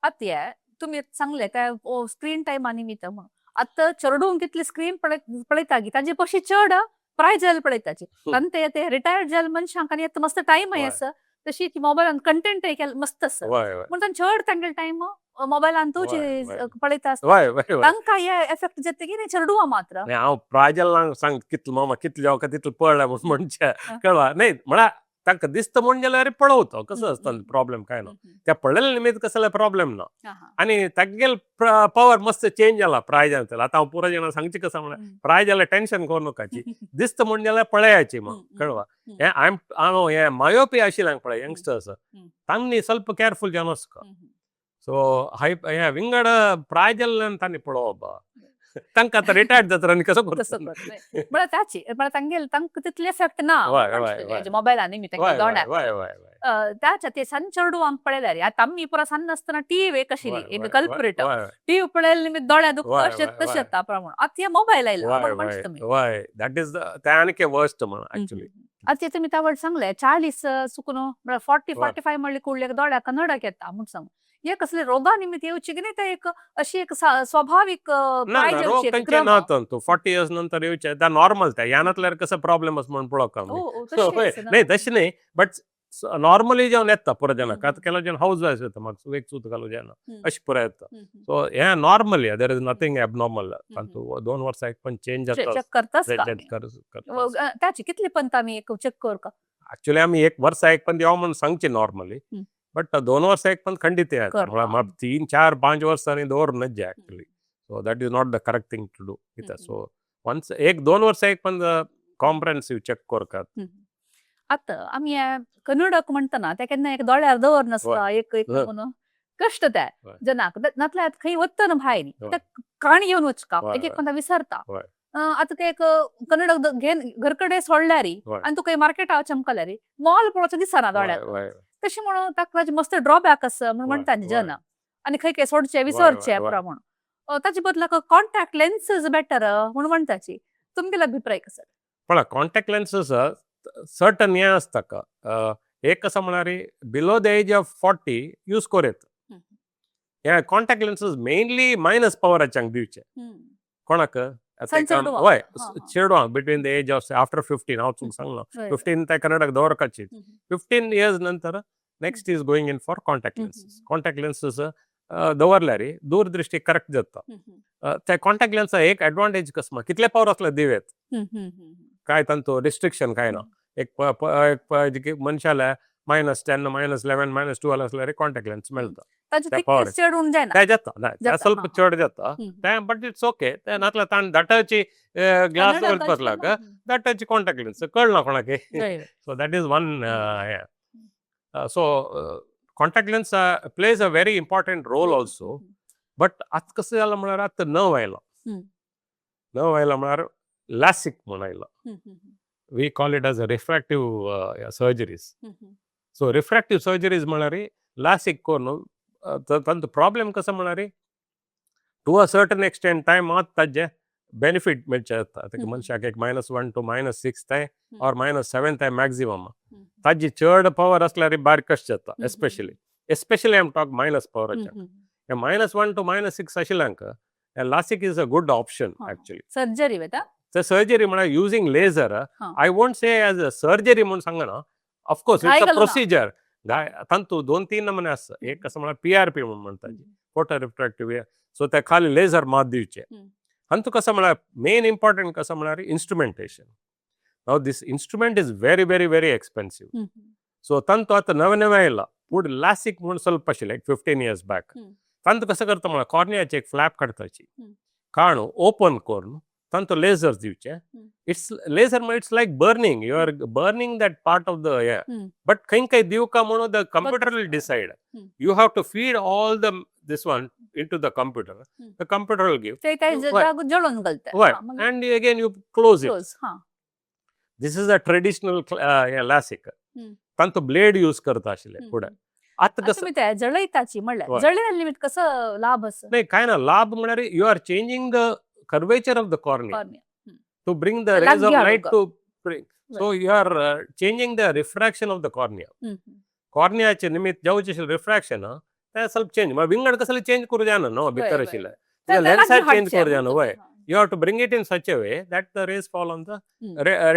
आतां तुमी सांगलें त्या स्क्रीन टायमा निमित्त म्हणून आतां चेडूंक कितली स्क्रीन पळयता की ताजे पशी चड प्राय जाल पळयताची, कारण ते रिटायर्ड जाल मनशांक आनी आतां मस्त टायम आसा, तशी ती मोबायलान कंटेंट मस्त आसा म्हणून चड तांगेले टायम मोबायलान पळयता आसता, तांकां हे एफेक्ट जाता की चेडवां मात्र. हांव प्राजलांक सांग कितलो मामा कितले जावका तितलो पळ्ळा म्हूण म्हणचें कळ्ळा न्ही म्हळ्यार तांकां दिसता म्हूण जाल्यार पळोवता कसो आसता प्रॉब्लेम काय ना. त्या पळयले निमित्त कसले प्रॉब्लेम ना. हा, हा. आनी तागेल पवर मस्त चेंज जाला प्राय जाता. आतां हांव पुरो जाणां सांगचें कसं म्हळ्यार प्राय जाल्यार टेन्शन करूं नाकाची, दिसता म्हूण जाल्यार पळयाची मग कळवा. हे हांव हांव हे मायोपी आशिल्ल्यांक पळय यंगस्टर्स तांणी ಸ್ವಲ್ಪ केअरफुल जावन वचका. सो हाय हे विंगड प्राय जाल्ल्यान तांणी पळोवप, तांकां आतां रिटायर्ड जाता आनी कसो तसं करता. करता म्हळ्यार ताची म्हळ्यार तांगेल तांकां तितले इफेक्ट ना वय, वय, वय. मोबायला निमित्त वय दोळ्याक. वय वय वय. त्याच्या ते सಣ್ण चेडवांक पळयल्यार आतां आमी पुरा सण्ण आसतना टीव्ही एक आशिल्ली एक कल्प्रिट. टीव्ही पळयले निमित्त दोळ्या दुखता अशें तशें जाता प्रमाण. आतां हे मोबायल आयला वय म्हणटा वय तुमी. वय, that is the ते आनीक वर्स्ट म्हण एक्चुअली. आतां तुमी तावड सांगले 40 चुकून म्हळ्यार 40 45 म्हणले कुडल्याक दोळ्याक कन्नडक येता म्हूण सांग. हे कसले रोगा निमित्त येवची की नाही, ते एक अशी एक स्वाभाविक ना प्राय ना, जावची रोग एक खंयचे क्रम. ना तंतू 40 इयर्स नंतर येवचे त्या नॉर्मल, त्या यानातल्यार कसो प्रॉब्लेम आसा म्हण पळोवंक आमी. ओ, ओ, So, तशें हय, आसना. नाही तशें न्ही, बट नॉर्मली जेवन येता पुरो जाणां. आतां केलो जेवन हावज वायफ येता म्हाका एक सूत घालूं जायना अशें पुरो येता. सो हे normally there is nothing abnormal. तातूंत 2 वर्सां एक पण चेंज जाता. चेक करताच का? करता. ताची कितले पंत आमी एक चेक करका? ऍक्च्युली आमी एक वर्सा एक पण यो म्हणून सांगचे नॉर्मली, बट 2 वर्सां एक पण खंडीत येता. करता. 3 4 5 वर्सांनी दवर नज्जे actually. So that is not the correct thing to do कित्याक. सो वन्स एक 2 वर्सां एक पण कॉम्प्रहेन्सीव चेक करतात. आतां आमी कन्नडक म्हणटना ते केन्ना एक दोळ्यार दवर नासता एक एक म्हणून कश्ट ते जनाक नातल्यार खंय वतना भायर ते काणी घेवन वचका एक एक कोणता विसरता. आतां ते एक कन्नडक घेवन घर कडेन सोडल्यार आनी तुका मार्केटा चमकल्यार मॉल पळोवचें दिसना दोळ्याक. तशें म्हणून ताका मस्त ड्रॉबॅक आसा म्हणून म्हणटा जना आनी खंय खंय सोडचें विसरचें प्रमाण ताचे बदलाक कॉन्टॅक्ट लेन्सीस बेटर म्हणून म्हणटाची. तुमगेलो अभिप्राय कसो? पळय कॉन्टॅक्ट लेन्सीस सर्टन हें आसता का एक कसं म्हळ्यार below the age of 40 use करूं येता. हे कॉन्टॅक्ट लेन्सीस मेनली मायनस पवराच्यांक दिवचे कोणाक. हय, चेडवांक between the age of after 15, हांव तुका सांगलो 15 ते कन्नडाक दवरपाची 15 इयर्स नंतर next is going in for contact lenses. Contact lenses दवरल्यार दूरदृष्टी करेक्ट जाता. ते कॉन्टॅक्ट लेन्स एक एडवांटेज कसं कितले पावर असले दिवेत काय तांचो रिस्ट्रिक्शन काय ना. एक मनशाला -10 -11 -12 असल्यार कॉन्टॅक्ट लेन्स मेळटा. चड जायना ते जाता ಸ್ವಲ್ಪ चड जाता ते, बट it's okay. ते नातल्यार ताण दाटाची ग्लास घालपाक लाग दाटाची कॉन्टॅक्ट लेन्स कळना कोणाक. So that is one. So contact lens plays a very important role also. But आतां कसं जालां म्हळ्यार आतां नव आयलो, नव आयलो म्हळ्यार लासीक म्हूण आयलो. We call it as a refractive surgeries. So refractive surgeries म्हळ्यार लासीक करून तांचो प्रॉब्लेम कसो म्हळ्यार to a certain extent time मात ताजें बेनिफीट मेळचें जाता मनशाक एक -1 टू -6 थंय ऑर -7 थंय मॅक्झिमम. ताजी चड पवर असल्यार बारीक कशें जाता, especially especially I am talk minus पवराच्या हे -1 टू -6 आशिल्ल्यांक LASIK is a good option actually. Surgery वता. ते सर्जरी म्हळ्यार using laser. I won't say as a surgery म्हूण सांगना, of course it's a procedure. तांतू 2-3 नमुने आसा. एक कसं म्हळ्यार PRP म्हूण म्हणटा, फोटो रिफ्रॅक्टिव्ह. सो ते खाली लेझर मात दिवचे. हातूंत कसं म्हळ्यार मेन इम्पॉर्टंट कसं म्हळ्यार instrumentation. Now this instrument is very very very expensive. So तांतू आतां नवें नवें आयलां पूण लासीक म्हूण ಸ್ವಲ್ಪ आशिल्लें एक 15 इयर्स बॅक. तांतू कसं करता म्हळ्यार कॉर्नियाचे एक फ्लॅप काडताची काणू ओपन करून तांतू लेझर दिवचे. It's laser म्हळ्यार it's like burning, you are burning that part of the हे. बट खंय खंय दिवका म्हणून the computer will decide. You have to feed all the this one into the computer, the computer will give. ते जळोवन घालता. हय, and again you close it. This is a traditional LASIK. तांतू blade use करता आशिल्ले फुडें. आतां कसं तुमी ते जळयताची म्हणल्यार जळयल्या निमित्त कसो लाभ आसा? नाही काय ना, लाभ म्हळ्यार you are changing the curvature of the cornea to bring the rays of light to bring. So you are changing the refraction of the cornea. कॉर्नियाचे निमित्त जावचें आशिल्लें रिफ्रॅक्शन तें ಸ್ವಲ್ಪ चेंज. विंगड कसले चेंज करूं जायना न्हू भितर आशिल्लें लेन्सार चेंज करूं जायना. वय, you have to bring it in such a way that the rays fall on the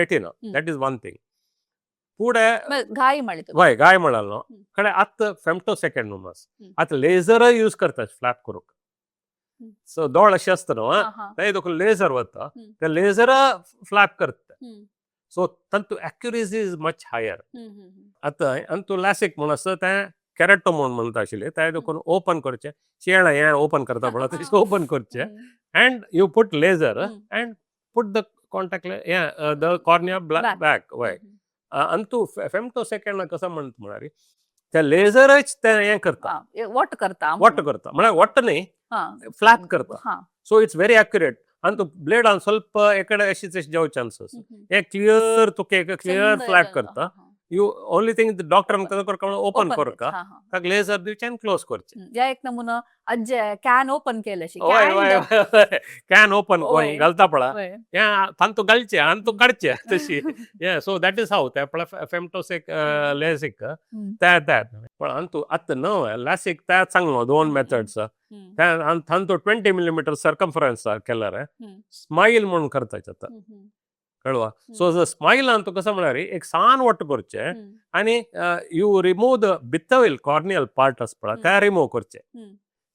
retina. That is one thing. फुडें घाय म्हणले. वय, घाय म्हळ्यार न्हू कडेन आतां फेमटो सेकंड म्हणून आसा. आतां लेझरय यूज करतात फ्लॅप करूंक. सो दोळ अशें आसता न्हू ते तुका लेझर वता, ते लेझर फ्लॅप करता. सो तांतू accuracy is much higher. आतां आनी तूं लासीक म्हूण आसता तें कॅरेटो म्हूण म्हणटा आशिल्लें तें देखून ओपन करचें, शेण हें ओपन करता पळय तशें ओपन करचें and you put laser and put the contact हें the cornea back. वय, आनी तूं फेमटो सेकंड कसो म्हणटा म्हळ्यार ते लेझरच ते हें करता. वट करता. वट करता म्हळ्यार वट न्ही, फ्लॅप करता. So it's very accurate. आनी तूं ब्लेडान ಸ್ವಲ್ಪ एकडे अशी तशी जावं चान्सीस. हे क्लियर तुका एक क्लियर फ्लॅप करता. You only thing doctor कसो करता, ओपन करता, ताका लेझर दिवचें आनी क्लोज करचें. या एक नमुना अज्जे can open केले. वय वय, can open घालता पळय, हें तांतू घालचें आनी तूं काडचें तशी हे. सो that is हाव ते पळय फेमटोसेक लेसीक ते ते पण आनी तूं आतां न्हय लॅसीक ते सांगलो दोन मेथड्स ते. आनी तांतू 20 मिलिमिटर सर्कम्फरन्स केल्यार स्मायल म्हणून करता आतां, कळवा? सो स्मायलान तूं कसो म्हळ्यार एक सान वट करचें आनी you remove the भितवयल corneal part आसा पळय, ते रिमूव करचें.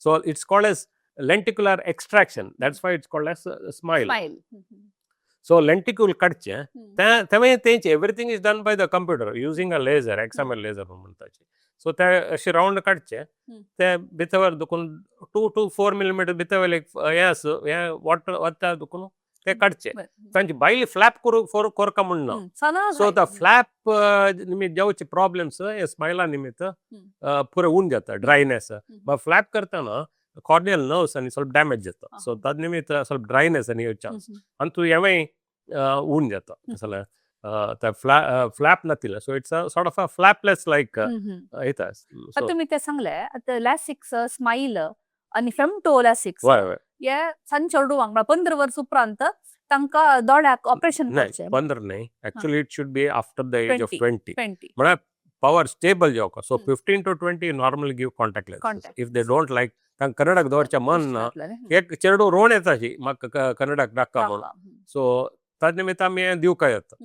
So it's called as lenticular extraction, that's why it's called as SMILE. So lenticule काडचें ते तें तेंचे everything is done by the computer using a laser, excimer laser म्हणटाचे. So ते अशें रावंड काडचे, ते भितर दुखून 2 टू 4 मिलीमिटर भितर एक हें आसा, हें वॉटर वता दुखून ते काडचे. तांची भायली फ्लॅप करू फोर कोरका म्हण ना. सो the flap निमित्त जावचे प्रॉब्लेम्स हे स्मायला निमित्त पुरे उण जाता ड्रायनेस. फ्लॅप करतना कॉर्नियल नर्व्स आनी ಸ್ವಲ್ಪ ड्यामेज जाता. सो तद निमित्त ಸ್ವಲ್ಪ ड्रायनेस आनी चान्स आनी तूं हेंवूय उण जाता जाल्यार ते flap नातिल्लें. So it's a sort of a flapless like येता. आता तुम्ही ते सांगले आता लॅसिक्स, स्माईल आणि फेमटो लॅसिक्स. वय वय. हे सान चेडवांक म्हळ्यार 15 वर्स उपरांत तांकां दोळ्याक ऑपरेशन नाही. करचें? 15 न्ही, actually it should be after the age of 20. 20. 20. म्हळ्यार power stable जावका. So 15 to 20 normally give contact lens. Contact. If they don't like, तांकां कन्नडाक दवरचें मन ना, एक चेडूं रोण येता म्हाका कन्नडाक नाका म्हणून, सो ताजे निमित्त आमी हें दिवका येता.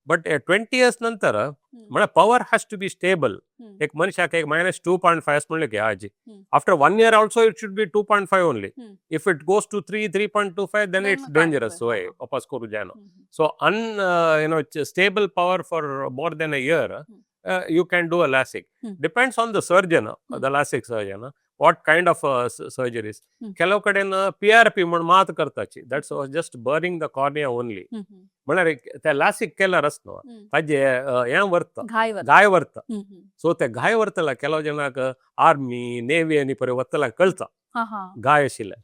बट 20 इयर्स नंतर म्हळ्यार power has to be stable. एक मनशाक एक -2.5 म्हणलें की आजी, after one year also it should be 2.5 only. If it goes to 3, 3.25, then it's dangerous. वय, वापस करूं जायना. So un stable power for more than a year, you can do a LASIK. Depends on the surgeon, the LASIK surgeon, what kind of surgeries. ಕೆಲವು ಕಡೆನ PRP म्हण मात करताची, that's just burning the cornea only. म्हळ्यार एक ते LASIK केल्यार आस न्हू, ताजे हें व्हरता. घाय वता. घाय व्हरता. सो ते घाय व्हरतला ಕೆಲವು जणांक आर्मी, नेवी आनी पळय वतला कळता हा हा घाय आशिल्ले.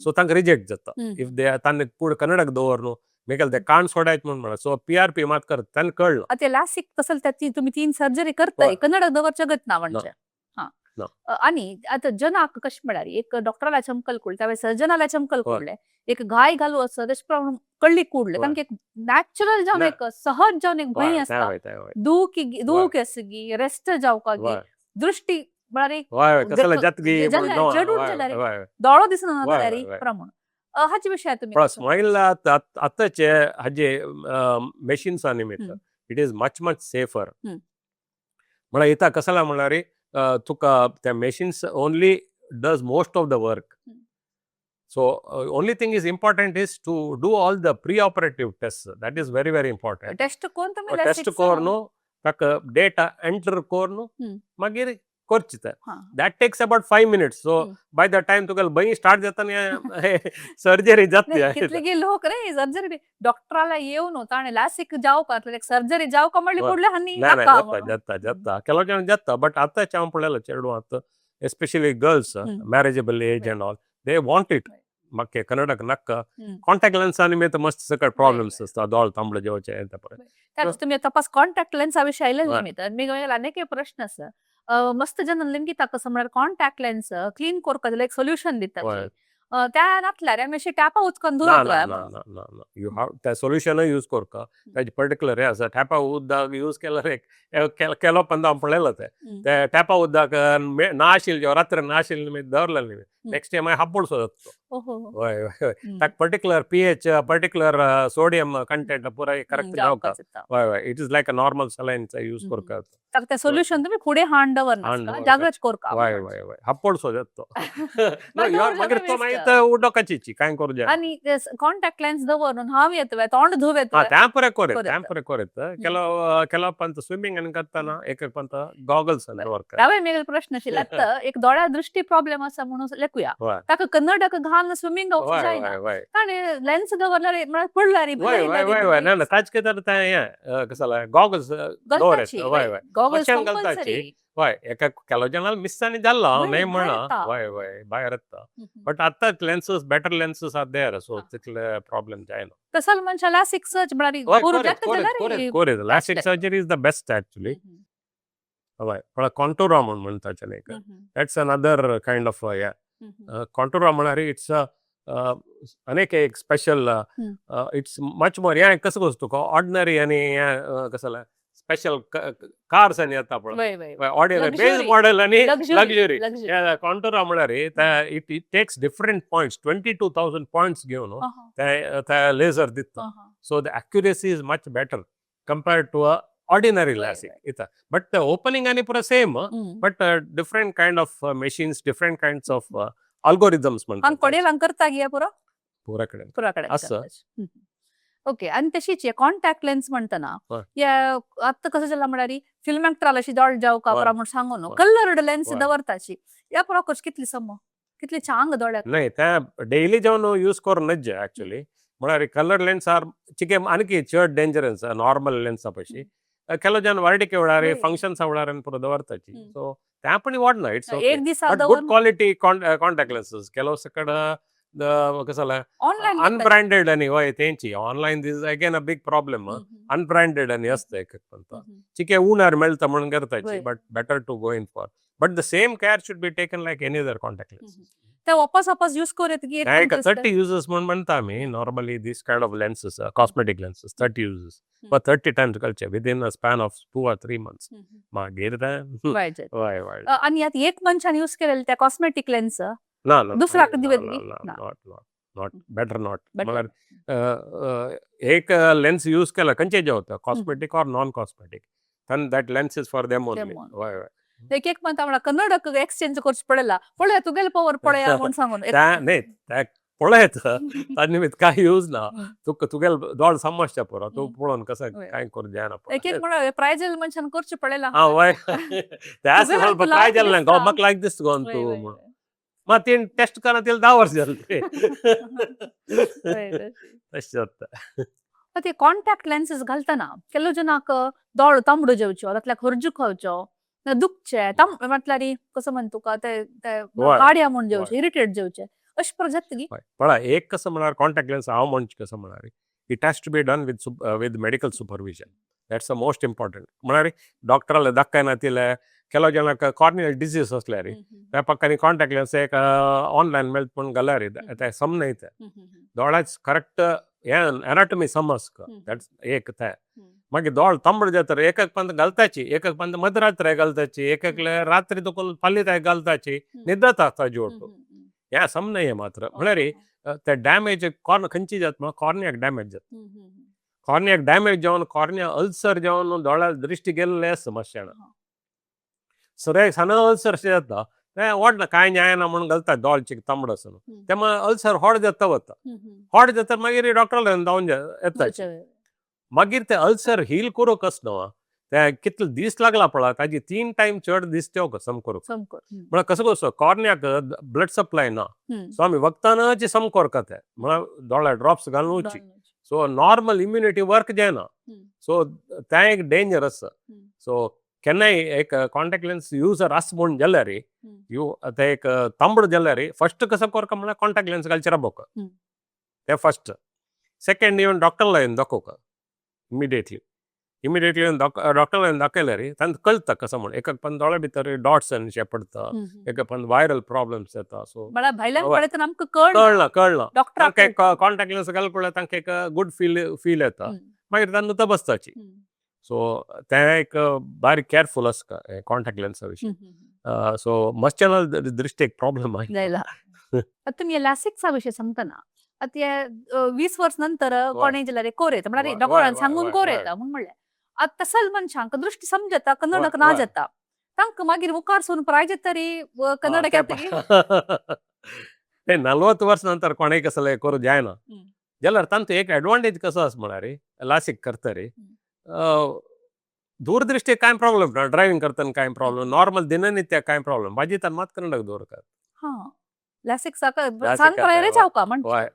सो तांकां रिजेक्ट जाता. If they तांणी पूण कन्नडाक दवर न्हू, मेगेल ते कान सोडायत म्हूण म्हणा. सो PRP मात करता तांकां कळना. आता लॅसिक तसं त्या तुम्ही तीन सर्जरी करताय, कन्नडाक दवरच्या गत ना म्हणजे हा? ना. आणि आता जनाक कशें म्हळ्यार एक डॉक्टराला चमकल कुडले, त्यावेळी सर्जनाला चमकल कुडले, एक घाय घालू असं तशें प्रमाण कळ्ळी कुडले, कारण की एक नॅचरल जावन एक सहज जावन एक भंय आसता. वय वय दूख दूख आसगी, रेस्ट जावपाक, दृष्टी म्हळ्यार एक वय कसले जातगी. चेडून जाल्यार दोळो दिसना जाल्यार प्रमाण हाचे विशय तुम्ही पण स्माईल आताचे हाजे मशीन्सा निमित्त it is much much safer. म्हळ्यार इता कसला म्हळ्यार तुका त्या machines only does most of the work. So only thing is important is to do all the pre operative test, that is very very important. Test कोण तुम्ही? Taste कोर्नु ताका data enter कोर्नु मागीर करची ते. That takes about 5 minutes. So by the time तुका भंय start जाता, surgery जाता. कितले लोक रे सर्जरी डॉक्टराला येवन ताणें लासीक जावका, सर्जरी जावका म्हणली कुडले हानी. ना, जाता जाता जाता, ಕೆಲವು ಜನ जाता. बट आतांचे हांव पळयला चेडूं आतां, especially girls, marriageable age and all, they want it. म्हाका कन्नडाक नाका. कॉन्टॅक्ट लेन्सा निमित्त मस्त सकट प्रॉब्लेम्स आसता, दोळ तांबडे जेवचे. त्याच तुम्ही तपास कॉन्टॅक्ट लेन्सा विषयी आयले निमित्त मी अनेक प्रश्न आसा. मस्त जन लिंगिता कसं म्हळ्यार कॉन्टॅक्ट लेन्स क्लीन करपाक एक सोल्युशन दिता, त्या नातल्यार आमी अशी टॅपा उदकान ना ना ना ना ना, you have त्या सोल्युशन यूज करका. ताजे पर्टिक्युलर हे आसा. टॅपा उदक यूज केल्यार एक केलो पंदा हांव पळयला ते टॅपा उदक ना आशिल्लें, रात्री ना आशिल्लें दवरलें. नेक्स्ट डे मागीर हाप्पोड सोदतो. ओहो. हय हय हय, ताका particular pH, particular sodium content पुराय करेक्ट जावका. हय हय, it is like a normal saline use करतात. ताका ते सोल्युशन तुम्ही फुडें हांड दवरना, जाग्रत करका. हय हय हय, हाप्पोड सोदतो मागीर तो, मागीर उडकाची काय करू जाय. आनी कॉन्टॅक्ट लेन्स दवरून हांव येतवे, तोंड धुवेत? त्या पुरे कोरेत, त्या पुरे कोरेत. ಕೆಲವು ಕೆಲವು पंत स्विमिंग आनी करतना एक एक पंत गॉगल्स दवरता. हांवें मेगेलो प्रश्न आशिल्लो, आतां एक दोळ्या दृष्टी प्रॉब्लेम आसा म्हणून लेकुया, ताका कन्नडक घालून स्विमिंग जायना, ताणें लेन्स दवरल्यार म्हळ्यार पडल्यार? वय वय वय वय, ना ना, ताचे तर तें हें कसं गॉगल्स दवरत. वय वय. Goggles compulsory. हय, एका ಕೆಲವು ಜನ ಮಿಸ್ आनी जाल्लो हांव न्हय म्हणा. वय वय, भायर येता, बट आतां lenses, better lenses are there, so तितले प्रॉब्लेम जायना. तसल मनशां लासिक सर्ज म्हळ्यार? कोरेत, LASIK surgery is the best actually. हय, म्हळ्यार कॉन्टोरा म्हूण म्हणटा एक, that's another kind of हे. कॉन्टोरा म्हळ्यार it's अनेक एक स्पेशल, it's much more हें कसं कसं तुका ऑर्डिनरी आनी हें कसं स्पेशल कार्स आनी येता पळय, ऑर्डिनरी बेज मॉडेल आनी लक्झरी. कॉन्टोरा म्हळ्यार it it takes different points, 22,000 points घेवन ते लेझर दिता, so the accuracy is much better compared to a ordinary LASIK इता. बट the opening आनी पुरा same, but different kind of machines, different kinds of algorithms म्हणटा. कोडेल करता गिया पुरो? पुरा कडेन. पुरा कडेन. आसा. ओके, आनी तशीच कॉन्टॅक्ट लेन्स म्हणटना, आतां कसं जाला म्हळ्यार फिल्म एक्टराला अशी दोळ जावका पुरा म्हूण सांगून कलर्ड लेन्स दवरताची, ह्या पुरा कशी कितली सम, कितली चांग दोळ्याक? नाही, त्या डेली जावन यूज करून नज्जे ऍक्च्युली. म्हळ्यार कलर लेन्स आर चिके आणखी चड डेंजरस नॉर्मल लेन्सा पशी. ಕೆಲವು ಜನ ವರ್ಡಿಕೆ वेळार, फंक्शन्स वेळार पुरो दवरताची, सो त्या पण वाडना, it's एक दिसा. But good quality contact lenses ಕೆಲವು ಕಡೆ कसं ऑनलायन अनब्रँडेड आणि वय तेंची online, this again a big problem. Unbranded आणि असतं एक पंत चिके उणार मेळता म्हणून करताची, but better to go in for, but the same care should be taken like any other contact lens. ते वापस वापस यूज करूत की? 30 युजेस म्हणून म्हणता आमी normally this kind of lenses, cosmetic lenses, 30 uses, 30 times घालचे within a span of 2 or 3 months, मागीर ते वय वय. आनी आतां एक मनशान यूज केलेले त्या कॉस्मेटीक लेन्स ना ना. दुसऱ्याक दिवेत? Not not not, better not. म्हळ्यार एक लेन्स यूज केला खंयचे जेवता, cosmetic or non cosmetic, then that lens is for them only. वय वय. एक एक म्हणता म्हणा कन्नडक एक्सचेंज करचे पडला, पळया तुगेले पवर पळया म्हूण सांगून. न्ही, त्या पळयत ताजे निमित्त काय यूज ना. तुका तुगेले दोळ समजता पुरो, तूं पळोवन कसं काय करूं जायना. एक एक म्हणा प्रायजल मनशान करचे पडला. हा वय, त्या ಸ್ವಲ್ಪ प्रायजल ना गो, म्हाका लायक दिसता गो तूं म्हणून. मग तीन टेस्ट करा, तिला 10 वर्ष जाले, तशें जाता. ते कॉन्टॅक्ट लेन्सेस घालतना ಕೆಲವು जणांक दोळ तांबडो जेवचो, तातल्याक हरजू खावचो, दुखचे, म्हटल्यार कसं म्हण तुका ते काड्या म्हूण जेवचे, इरिटेट जेवचे, अशें परत जाता की? पळय, एक कसं म्हळ्यार कॉन्टॅक्ट लेन्स हांव म्हणचे कसं म्हळ्यार it has to be done with medical supervision, that's the most important. म्हळ्यार डॉक्टराले दाखयना तिले. ಕೆಲವು ಜನಕ್ಕೆ ಕಾರ್ನಿಯಲ್ ಡಿಸೀಸ್ असल्यार त्या पक्कानी कॉन्टॅक्ट लेन्स एक ऑनलायन मेळत पूण घाल्यार ते सम न्हय, ते दोळ्याच करेक्ट हें एनाटॉमी समजक, that's एक. ते मागीर दोळ तांबड जाता, एक एक पंत घालताची, एक एक पंत मध्यरात्री घालताची, एक एकले रात्री तुका फाल्यां घालताची, न्हिदत आसता जोड, हें सम न्हय. मात्र म्हळ्यार ते डॅमेज कॉर्न खंयची जाता म्हळ्यार कॉर्नियाक डॅमेज जाता. कॉर्नियाक डॅमेज जावन कॉर्निया अल्सर जावन दोळ्या दृश्टी गेल्ले आसता मातशें. सगळ्याक सान अल्सर अशें जाता, तें वाडना, कांय जायना म्हणून घालता, दोळ चिक तांबडो आसून ते अल्सर होड जाता वता, होड जाता, मागीर डॉक्टरा धांवन येता. मागीर ते अल्सर हील करूंक आस न्हू, ते कितले दीस लागला पळय, ताजी 3 टायम चड दीस ते सम करूंक. म्हळ्यार कसो कसो कॉर्नियाक ब्लड सप्लाय ना, सो आमी वखदानाची सम करता ते, म्हळ्यार दोळ्या ड्रॉप्स घालूची, सो नॉर्मल इम्युनिटी वर्क जायना, सो तें एक डेंजर आसा. सो केन्नाय एक कॉन्टॅक्ट लेन्स युजर आसा म्हूण जाल्यार, यू ते एक तांबडो जाल्यार फस्ट कसो करता म्हळ्यार कॉन्टॅक्ट लेन्स घालचे राबोवक ते फस्ट. सेकंड, इवन डॉक्टरला येवन दाखोवक इमिडिएटली. इमिडिएटली येवन डॉक्टरला येवन दाखयल्यार तांकां कळटा कसो म्हूण. एक पण दोळ्या भितर डॉट्स आनी शे पडटा, एक पण वायरल प्रॉब्लम्स येता, सो म्हळ्यार भायल्यान पळयतना आमकां कळना. कळना कळना. डॉक्टर तांकां एक कॉन्टॅक्ट लेन्स घालपळ्यार तांकां एक गुड फील फील येता, मागीर तांकां तपासताची. सो तें एक बारीक केअरफूल आसता कॉन्टॅक्ट लेन्सा विशीं. सो मस्चेना दृश्टी एक प्रॉब्लम जायला. आतां तुमी लॅसिक्सा विशीं सांगतना आतां हे 20 वर्स नंतर कोणें जाल्यार कोर येता म्हळ्यार डॉक्टरान सांगून कोर येता म्हूण म्हणलें. आतां तसल मनशांक दृश्टी समजता, कन्नडक ना जाता, तांकां मागीर मुखार सून प्राय तरी कन्नडक येतगी. ते 40 वर्स नंतर कोणें कसलें करूं जायना जाल्यार तांचो एक एडवांटेज कसो आसा म्हळ्यार, लासीक करतरी दूरदृष्टी कांय प्रॉब्लेम ना, ड्रायव्हिंग करतना कांय प्रॉब्लेम, नॉर्मल दिननित्य कांय प्रॉब्लेम, भाजी मात कन्नडक दवरतात. हा, लॅसिक सांग प्रायरे जावका म्हण. हय,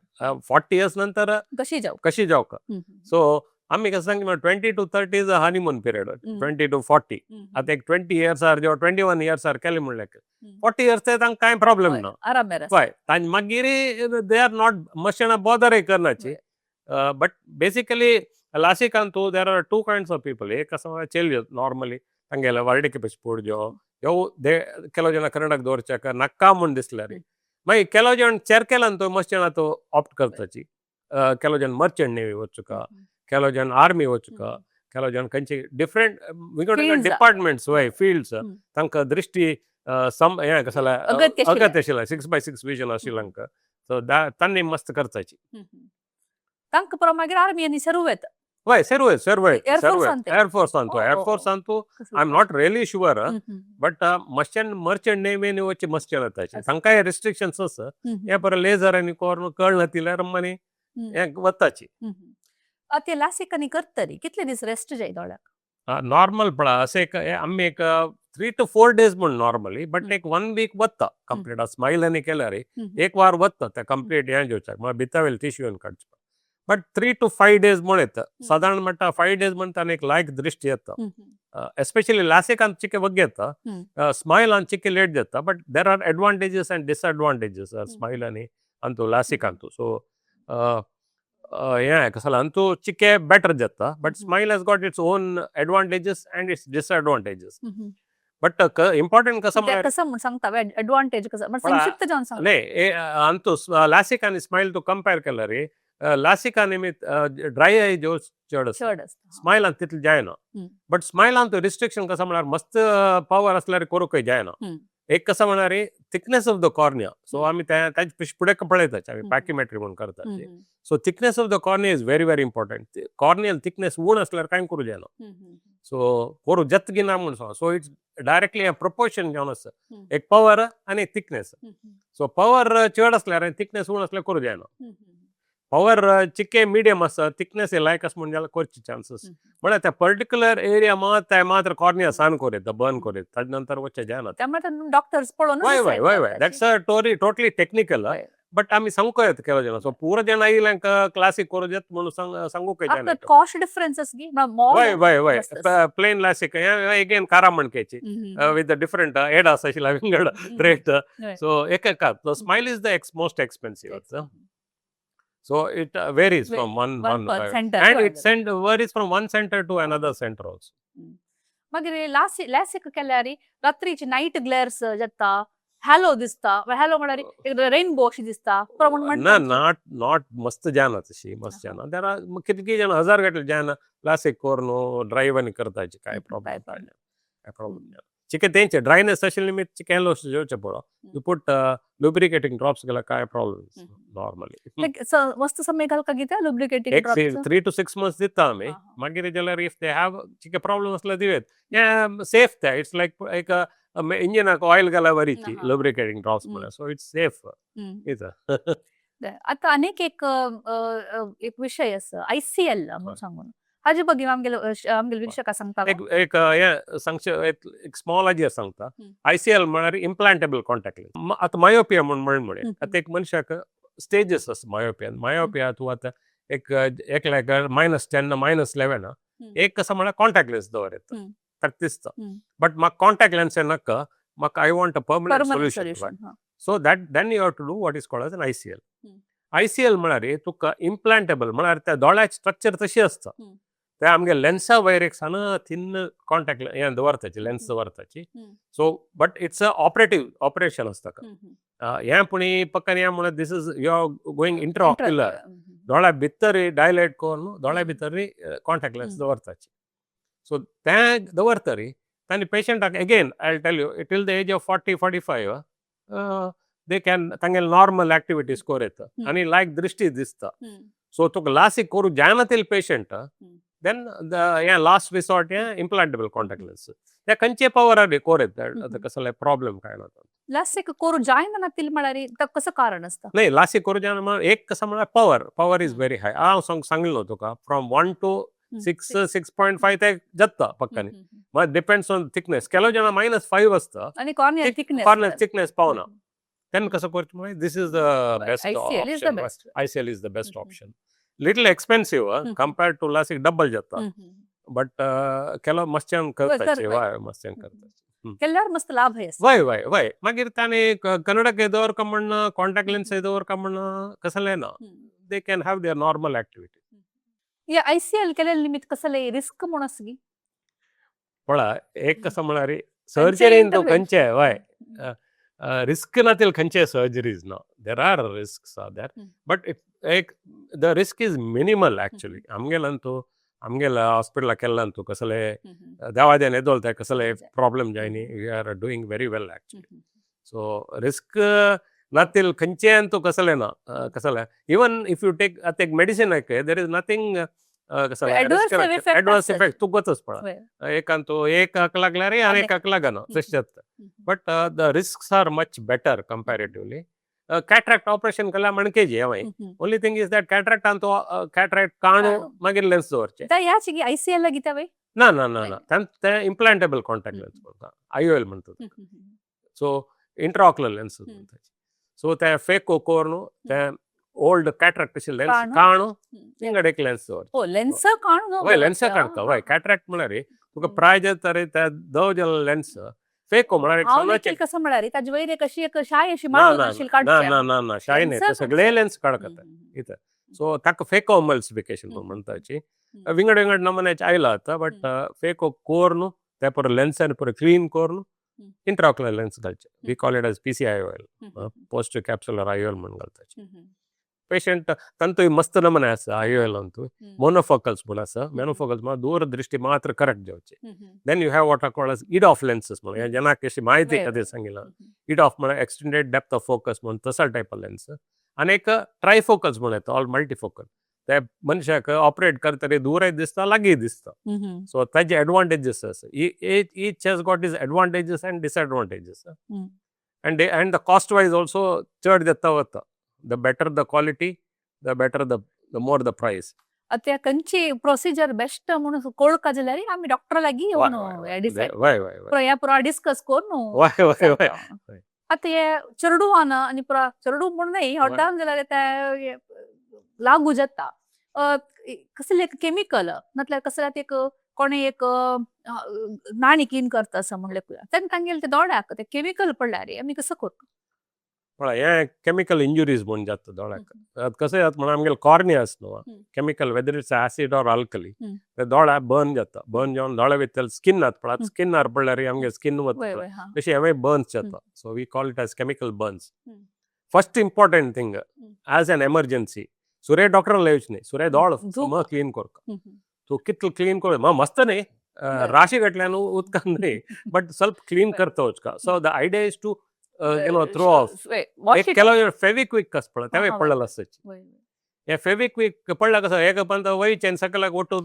40 इयर्स नंतर कशी जावं. कशी जावका. सो आमी कसं सांग, 20 to 30 is a honeymoon period, 20 to 40. आतां एक 20 इयर्सार जेवा 21 इयर्सार केलें म्हणल्यार 40 इयर्स ते तांकां कांय प्रॉब्लेम ना. आराम. हय, तांचे मागीर they are not मस्त जाणां बॉदरय करनाची. बट बेसिकली लासिकान तूं there are two kinds of people. एक आसा म्हळ्यार चेडयो, नॉर्मली तांगेले वार्डिके पशी पोडज्यो ह्यो दे ಕೆಲವು ಜನ ಕನ್ನಡಕ್ಕೆ ದೋರ್ಚಾಕ ನಕ್ಕ म्हूण दिसल्यार. मागीर ಕೆಲವು ಜನ चेरकेलान तो मस्त जाणां तो ऑप्ट करताची. ಕೆಲವು ಜನ मर्चंट नेवी वचुका, ಕೆಲವು ಜನ आर्मी वचुका, ಕೆಲವು ಜನ खंयचे डिफरंट Fields. Departments, वय, फिल्ड्स. तांकां दृश्टी सम हें कसलें अगत्य आशिल्लें. अगत्य आशिल्लें, 6x6 vision आशिल्लें तांकां, सो तांणी मस्त करताची. तांकां पुरो मागीर आर्मी आनी सर्व येता. वय, सर्व सर्व. Air Force सर्व. आनी ते. Air force Antu, air force Antu. I am not really sure, but merchant merchant Naveen वच्चे मस्त येताचे. तांकांय रिस्ट्रिक्शन्स आसा. हे बरें लेझर आनी करून कळना तिल्यार मनी हें वताची. आतां लासीक आनी करतरी कितले दीस रेस्ट जाय दोळ्याक? नॉर्मल पळय, अशें एक हे आमी एक 3 टू 4 डेज म्हूण नॉर्मली, बट एक वन वीक वता कंप्लीट. स्मायल आनी केल्यार एक वार वता ते कंप्लीट हें घेवच्याक, म्हळ्यार भितर टिश्यू काडचे. बट 3 टू 5 डेज म्हूण येता सादारण म्हणटा. 5 डेज म्हणटा आनी एक लायक दृश्टी येता. एस्पेशली लासिकान चिके वग्ग येता, स्मायलान चिके लेट जाता. But there are advantages and disadvantages smile आनी अंतू लासिक अंतू. सो हें कसलें अंतू चिके बेटर जाता, but SMILE has got its own advantages and its disadvantages. But important कसं ते म्हळ्यार कसं म्हूण सांगता एडवांटेज कसं म्हण पण संक्षिप्त जावन सांग. न्ही, अंतू लासिक आनी स्मायल तूं कंपेर केल्यार रे, लासिका निमित्त ड्राय I जो चड आसा. चड आसता. स्मायलान तितलें जायना. बट स्मायलान तो रिस्ट्रिक्शन कसं म्हळ्यार मस्त पावर आसल्यार करूंकय जायना. एक कसं म्हळ्यार thickness of the cornea. So आमी ताचे फुडें पळयतात आमी, पॅकिमेट्री म्हणून करतात. So thickness of the cornea is very very important. Corneal thickness उण आसल्यार कांय करूं जायना. सो करूं जाता ना म्हूण सांग. सो it's directly proportion जावन आसा, एक पवर आनी एक थिकनेस. सो पवर चड आसल्यार आनी थिकनेस उण आसल्यार करूं जायना. पवर चिके मिडियम आसा, थिकनेस लायक आसा म्हूण जाल्यार करचे चान्सीस. म्हळ्यार त्या पर्टिक्युलर एरिया मात ते मात्र कॉर्निया सान करूं येता, बर्न करूं येता, ताजे नंतर वचचें जायना. त्यामुळे डॉक्टर्स पळोवन. वय वय वय वय that's a totally totally technical. But आमी सांगूंक येता केलो जाणा. सो पुरो जाण आयिल्ल्यांक क्लासीक करूं जाता म्हणून सांगूंक जायना. कॉस्ट डिफरन्सेस गी? वय वय वय प्लेन लासिक एगेन कारा मणक्याची विथ डिफरंट एडास आशिल्ल्या विंगड रेट. सो एक एका SMILE is the most expensive. So it varies from one one center. And it send varies from one center to another center also. मागीर लासी LASIK केल्यार रात्रीची night ग्लेअर्स जाता, hello दिसता, hello म्हळ्यार एक रेनबो अशी दिसता पुरो म्हूण. ना, not not मस्त जायना तशी मस्त जायना. There are कितकी जाण हजार गटले जायना लासिक करून ड्रायव्ह आनी करताची, काय प्रॉब्लेम, काय प्रॉब्लेम ना. चिके तेंचे ड्रायनेस आशिल्ले निमित्त चिके हॅलो जेवचे पडो, you put lubricating drops गेल्यार काय प्रॉब्लेम नॉर्मली. मस्त समय घालका कितें लुब्रिकेटिंग? एक 3 टू 6 मंथ्स दिता आमी. मागीर जाल्यार if they have चिके प्रॉब्लेम आसल्यार दिवेत. हें सेफ ते, it's लायक एक इंजिनाक ऑयल घाल्यार वरीची लुब्रिकेटिंग ड्रॉप्स म्हळ्यार. सो it's safe इथं. आता अनेक एक एक विषय आसा, आयसीएल म्हणून सांगून, हाजे बगी आमगेले आमगेले वीक्षका सांगता. एक एक हें सांगचें, एक स्मॉल आजियर सांगता. आयसीएल म्हळ्यार इम्प्लांटेबल कॉन्टॅक्ट लेन्स. आतां मायोपिया म्हूण म्हण आतां एक मनशाक स्टेजीस आसा मायोपियान. मायोपिया तूं आतां एक एकल्याक -10, -11. एक कसं म्हळ्यार कॉन्टॅक्ट लेन्स दवर येता, ताका दिसता. बट म्हाका कॉन्टॅक्ट लेन्स नाका, म्हाका I want a permanent permanent solution. Solution. So that then you have to do what is called as an ICL. ICL म्हळ्यार तुका इम्प्लांटेबल म्हळ्यार त्या दोळ्याची स्ट्रक्चर तशी आसता. ते आमगे लेन्सा वयर एक सान थिन कॉन्टॅक्ट हें दवरताची, lens दवरताची. So but it's a operative operation आसता. हें पूण पक्कन हें म्हणल्यार this is you are going intraocular, दोळ्या भितर डायलेट करून दोळ्या भितर कॉन्टॅक्ट लेन्स दवरताची. सो तें दवरतरी तांणी पेशंटाक, again I tell you, till the age of 40, 45 They can तांगेले नॉर्मल एक्टिविटीज कोर येता आनी लायक दृश्टी दिसता. सो तुका लासीक करूं जायना पेशंट, then the हें लास्ट रिसॉर्ट हें इम्प्लांटेबल कॉन्टॅक्ट लेन्स. ते खंयचे पवरार कोर येता, कसले प्रॉब्लेम काय ना. लासीक करू जायना नातील म्हळ्यार ताका कसं कारण आसता? नाही, लासीक करूं जायना म्हळ्यार एक कसं म्हळ्यार power is very high. हांव सांगिल्लो तुका from 1 to 6, 6.5 ते जाता पक्कानी. मागीर डिपेंड्स ऑन थिकनेस. ಕೆಲವು ಜನ -5 आसता. आनी कॉर्नियल थिकनेस. कॉर्नियल थिकनेस पावना, तेन्ना कसं करचें म्हळ्यार this is the best. ICL is the best. ICL is the best option. Little expensive compared to LASIK, double जाता, बट ಕೆಲವು मस्त्यान करताचे. वय, मस्त्यान करताचे. केल्यार मस्त लाभ आसा. वय वय वय मागीर ताणें कन्नडक दवरका म्हण, कॉन्टॅक्ट लेन्स दवरका म्हण कसलें ना, they can have their normal activity. हे आयसीएल केलेले निमित्त कसले रिस्क म्हूण आसा की? पळय, एक कसं म्हळ्यार सर्जरीन तूं खंयचे वय रिस्क नातील, खंयचे सर्जरीज ना. There are risks are there, but एक the risk is minimal actually. आमगेल्यान तूं आमगेल्या हॉस्पिटलाक केल्ल्यान तूं कसले देवाद्यान येदोल ते कसले प्रॉब्लेम जायनी. We are doing very well actually. So risk नातील खंयचे तूं कसलें ना, कसलें. इवन if you take आतां एक medicine, there is nothing कसलें एडवर्स इफेक्ट. तुगतच पळय, एकान तूं एक हाक लागल्यार आनी एक हाक लागना, तशें जाता. But the risks are much better comparatively. Cataract operation केल्यार मणकेजी हांवें. Only thing is that cataract तो कॅटरॅक्ट काणू मागीर लेन्स दवरचे. ह्याच आयसीएल गीता वय? ना ना ना ना, ते इम्प्लांटेबल कॉन्टॅक्ट लेन्स म्हणटा, आयओएल म्हणतात. सो इंट्राऑक्युलर लेन्स म्हणटा. सो ते फेको करून ते ओल्ड कॅटरॅक्ट लेन्स काणू हिंगड एक लेन्स दवरचे. हो, लेन्स काणू. वय, लेन्स काडता. वय, कॅटरॅक्ट म्हळ्यार तुका प्राय जाता रे त्या दव जाल्लो लेन्स फेको म्हळ्यार. कसं म्हळ्यार ताजे वयर एक अशी एक शाय अशी मारून अशी. ना ना ना ना, शाय न्ही, ते सगळे लेन्स काडता इथं. सो ताका फेको इमल्सिफिकेशन म्हणताची. विंगड विंगड नमुन्याचे आयला आतां, बट फेको कोरून ते पुरो लेन्सान पुरो क्लीन करून इंट्राऑक्युलर लेन्स घालचे. We call it as PCIOL, post capsular IOL म्हणून घालताचे. पेशंट तांतूय मस्त नमुने आसा आयओएल अंतू. मोनोफोकल्स म्हूण आसा. मोनोफोकल्स म्हळ्यार दूरदृष्टी मात्र करेक्ट जावची. Then you have what are called as EDOF lenses म्हणून. हें जेन्ना कशी माहिती खातीर सांगिल्ला. इडॉफ म्हळ्यार एक्सटेंडेड डेप्थ ऑफ फोकस म्हणून तसो टायप लेन्स. आनी एक ट्रायफोकल्स म्हूण येता, ऑल मल्टीफोकल. ते मनशाक ऑपरेट करतरी दूरय दिसता, लागीं दिसता. सो ताजे एडवांटेजीस आसा. Each has got its advantages and disadvantages, and the cost wise also चड जाता वता. The better the quality, the better the more the price. आतां खंयची प्रोसिजर बेस्ट म्हणून कळका जाल्यार आमी डॉक्टर लागीं येवन डिसायड वय वय वय पुरो ह्या पुरो डिस्कस करून. वय वय वय आतां हे चेडवान आनी पुरो चेडूं म्हूण न्हय, हड्डान जाल्यार ते लागू जाता कसलें एक केमिकल, नातल्यार कसलें एक कोणें एक नाणी क्लीन करता असं म्हणलें, तेन्ना तांगेले ते दोळ्याक ते केमिकल पडल्यार आमी कसं करूं? पळय, हे केमिकल इंजुरीज म्हूण जाता दोळ्याक. आतां कशें जाता म्हणल्यार आमगेले कॉर्निया आसा न्हू, chemical, whether it's acid or alkali, ते दोळ्याक बर्न जाता. बर्न जावन दोळ्या भितर स्किन आसता पळय, स्किनार पडल्यार आमगे स्किन वता. वय हा तशें हेवूय बर्न्स जाता. So we call it as chemical burns. First important thing, as an emergency, सुरे डॉक्टरान येवचें न्ही, सुरे दोळ झूक. क्लीन करता. तूं कितलो क्लीन कर मस्त न्ही, राशी घातल्यान उदकान न्ही, बट ಸ್ವಲ್ಪ क्लीन करता वचका. So the idea is to throw off. Wash. एक ಕೆಲವು ಫೆವಿಕ್ವಿಕ್ आसा पळय, तेवूय पडलेलो आसता. हे फेविक्विक पडला कसो एक पंत वयचें सकलाक ಒಟ್ಟು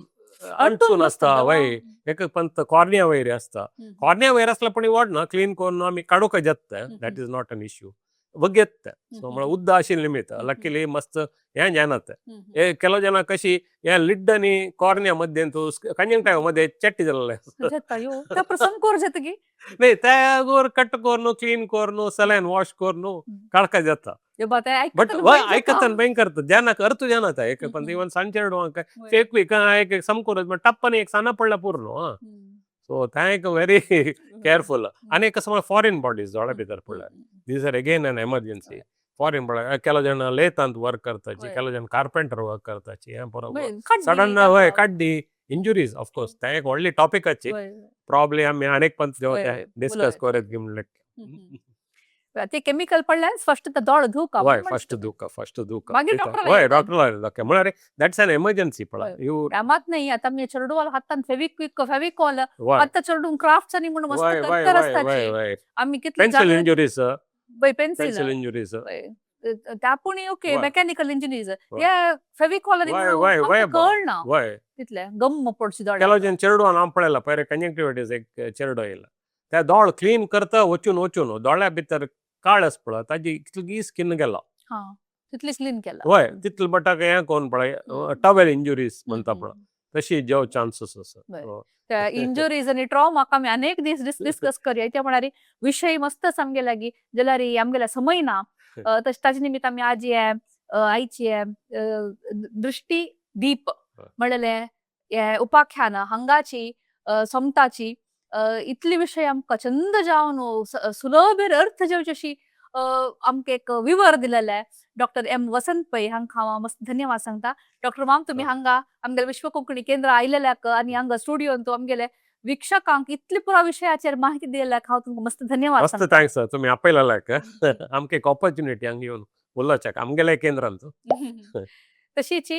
अंटून आसता. वय, एक पंत कॉर्निया वयर आसता. कॉर्निया वयर आसला पण वाडना, क्लीन करून आमी काडूंक जाता. That is not an issue. वगेत ते. सो म्हळ्यार उद्द आशिल्ले निमित्त लकीली मस्त हें जायना तें. हे ಕೆಲವು ಜನ कशी हे लिड आनी कॉर्निया मध्ये तूं कंजंक्टायवा मध्ये चेट्टी जाल्ले. जाता यो त्या प्रसंग जाता की. न्ही, ते कट करून क्लीन करून सलायन वॉश करून काडका जाता. बट वय, आयकतान भयंकर जेन्ना अर्थ जायना ते. एक पण इवन सांजचे चेडवांक फेकवी एक समकूर टप्पन एक साना पडला पुरो न्हू. सो तें एक व्हेरी केअरफुल. आनी एक समज फॉरेन बॉडीज दोळ्या भितर पडल्यार, these are again an emergency. Foreign पडल्यार ಕೆಲವು ಜನ ಲೇತ್ ಅಂತ ವರ್क करताची, ಕೆಲವು ಜನ ಕಾರ್ಪೆಂಟರ್ ವರ್क करताची, हें बरोबर सडन वय काड्डी इंजुरीज. ऑफकोर्स तें एक व्हडली टॉपिक आसची. प्रॉब्ली आमी आनीक पंत जेवा डिस्कस करत म्हणलें. ते केमिकल पडल्यार फर्स्ट ते दोळ धुवका. वय, फर्स्ट धुका, फर्स्ट धुका. मागीर डॉक्टर. वय, डॉक्टर म्हळ्यार that's an emergency पळय you. मात नाही, आता मी चेडवाला हातान फेविक्विक, फेविकॉल, आता चेडून क्राफ्ट आनी म्हणून मस्त करतर आसताची आमी कितले पेन्सिल इंजुरीज. पळय पेन्सिल. Pencil injuries. त्या पूण ओके, मेकॅनिकल इंजिनियर वय. हे फेविकॉल वय वय वय कळना. तितले गम्म पडशी दोळ्याक. ಕೆಲವು ಜನ ಚೆರಡು हांव पळयला, पयर कंजंक्टिव्हायटीस एक चेरडो येयला, त्या दोळ क्लीन करता वचून वचून दोळ्या भितर काळ आसा पळय, ताजी इतली स्किन गेलो. हा, तितली क्लीन केला. वय, तितले बटाक हें कोण पळय, टॉवेल इंजुरीज म्हणटा पळय, तशी जेव चान्सीस आसा. त्या इंजुरीज आनी ट्रॉमा आमी अनेक दीस डिस्कस करया. त्या म्हळ्यार विशय मस्त आमगे लागीं जाल्यार आमगेल्या समय ना. तशें ताजे निमित्त आमी आजी आयची दृष्टी दीप म्हणलेले हे उपाख्यान हांगाची सोमताची इतली विशय आमकां चंद जावन सुलभ अर्थ जेवचे अशी आमकां एक विवर दिलेले डॉक्टर एम वसंत पै हांकां हांव मस्त धन्यवाद सांगता. डॉक्टर माम, तुमी हांगा आमगेले विश्व कोंकणी केंद्र आयलेल्याक आनी हांगा स्टुडियोन आमगेले वीक्षकांक इतली पुरा विशयाचेर माहिती दिलेल्याक हांव तुमकां मस्त धन्यवाद मस्त सांगता. Thanks, तुमी आपयलेल्याक. आमकां एक ऑपॉर्च्युनिटी हांगा येवन उलोवच्याक आमगेल्या केंद्रांत. तशीच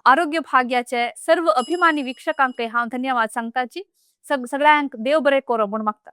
आरोग्य भाग्याचे सर्व अभिमानी वीक्षकांकय हांव धन्यवाद सांगताची. सगळ्यांक देव बरें करो म्हूण मागता.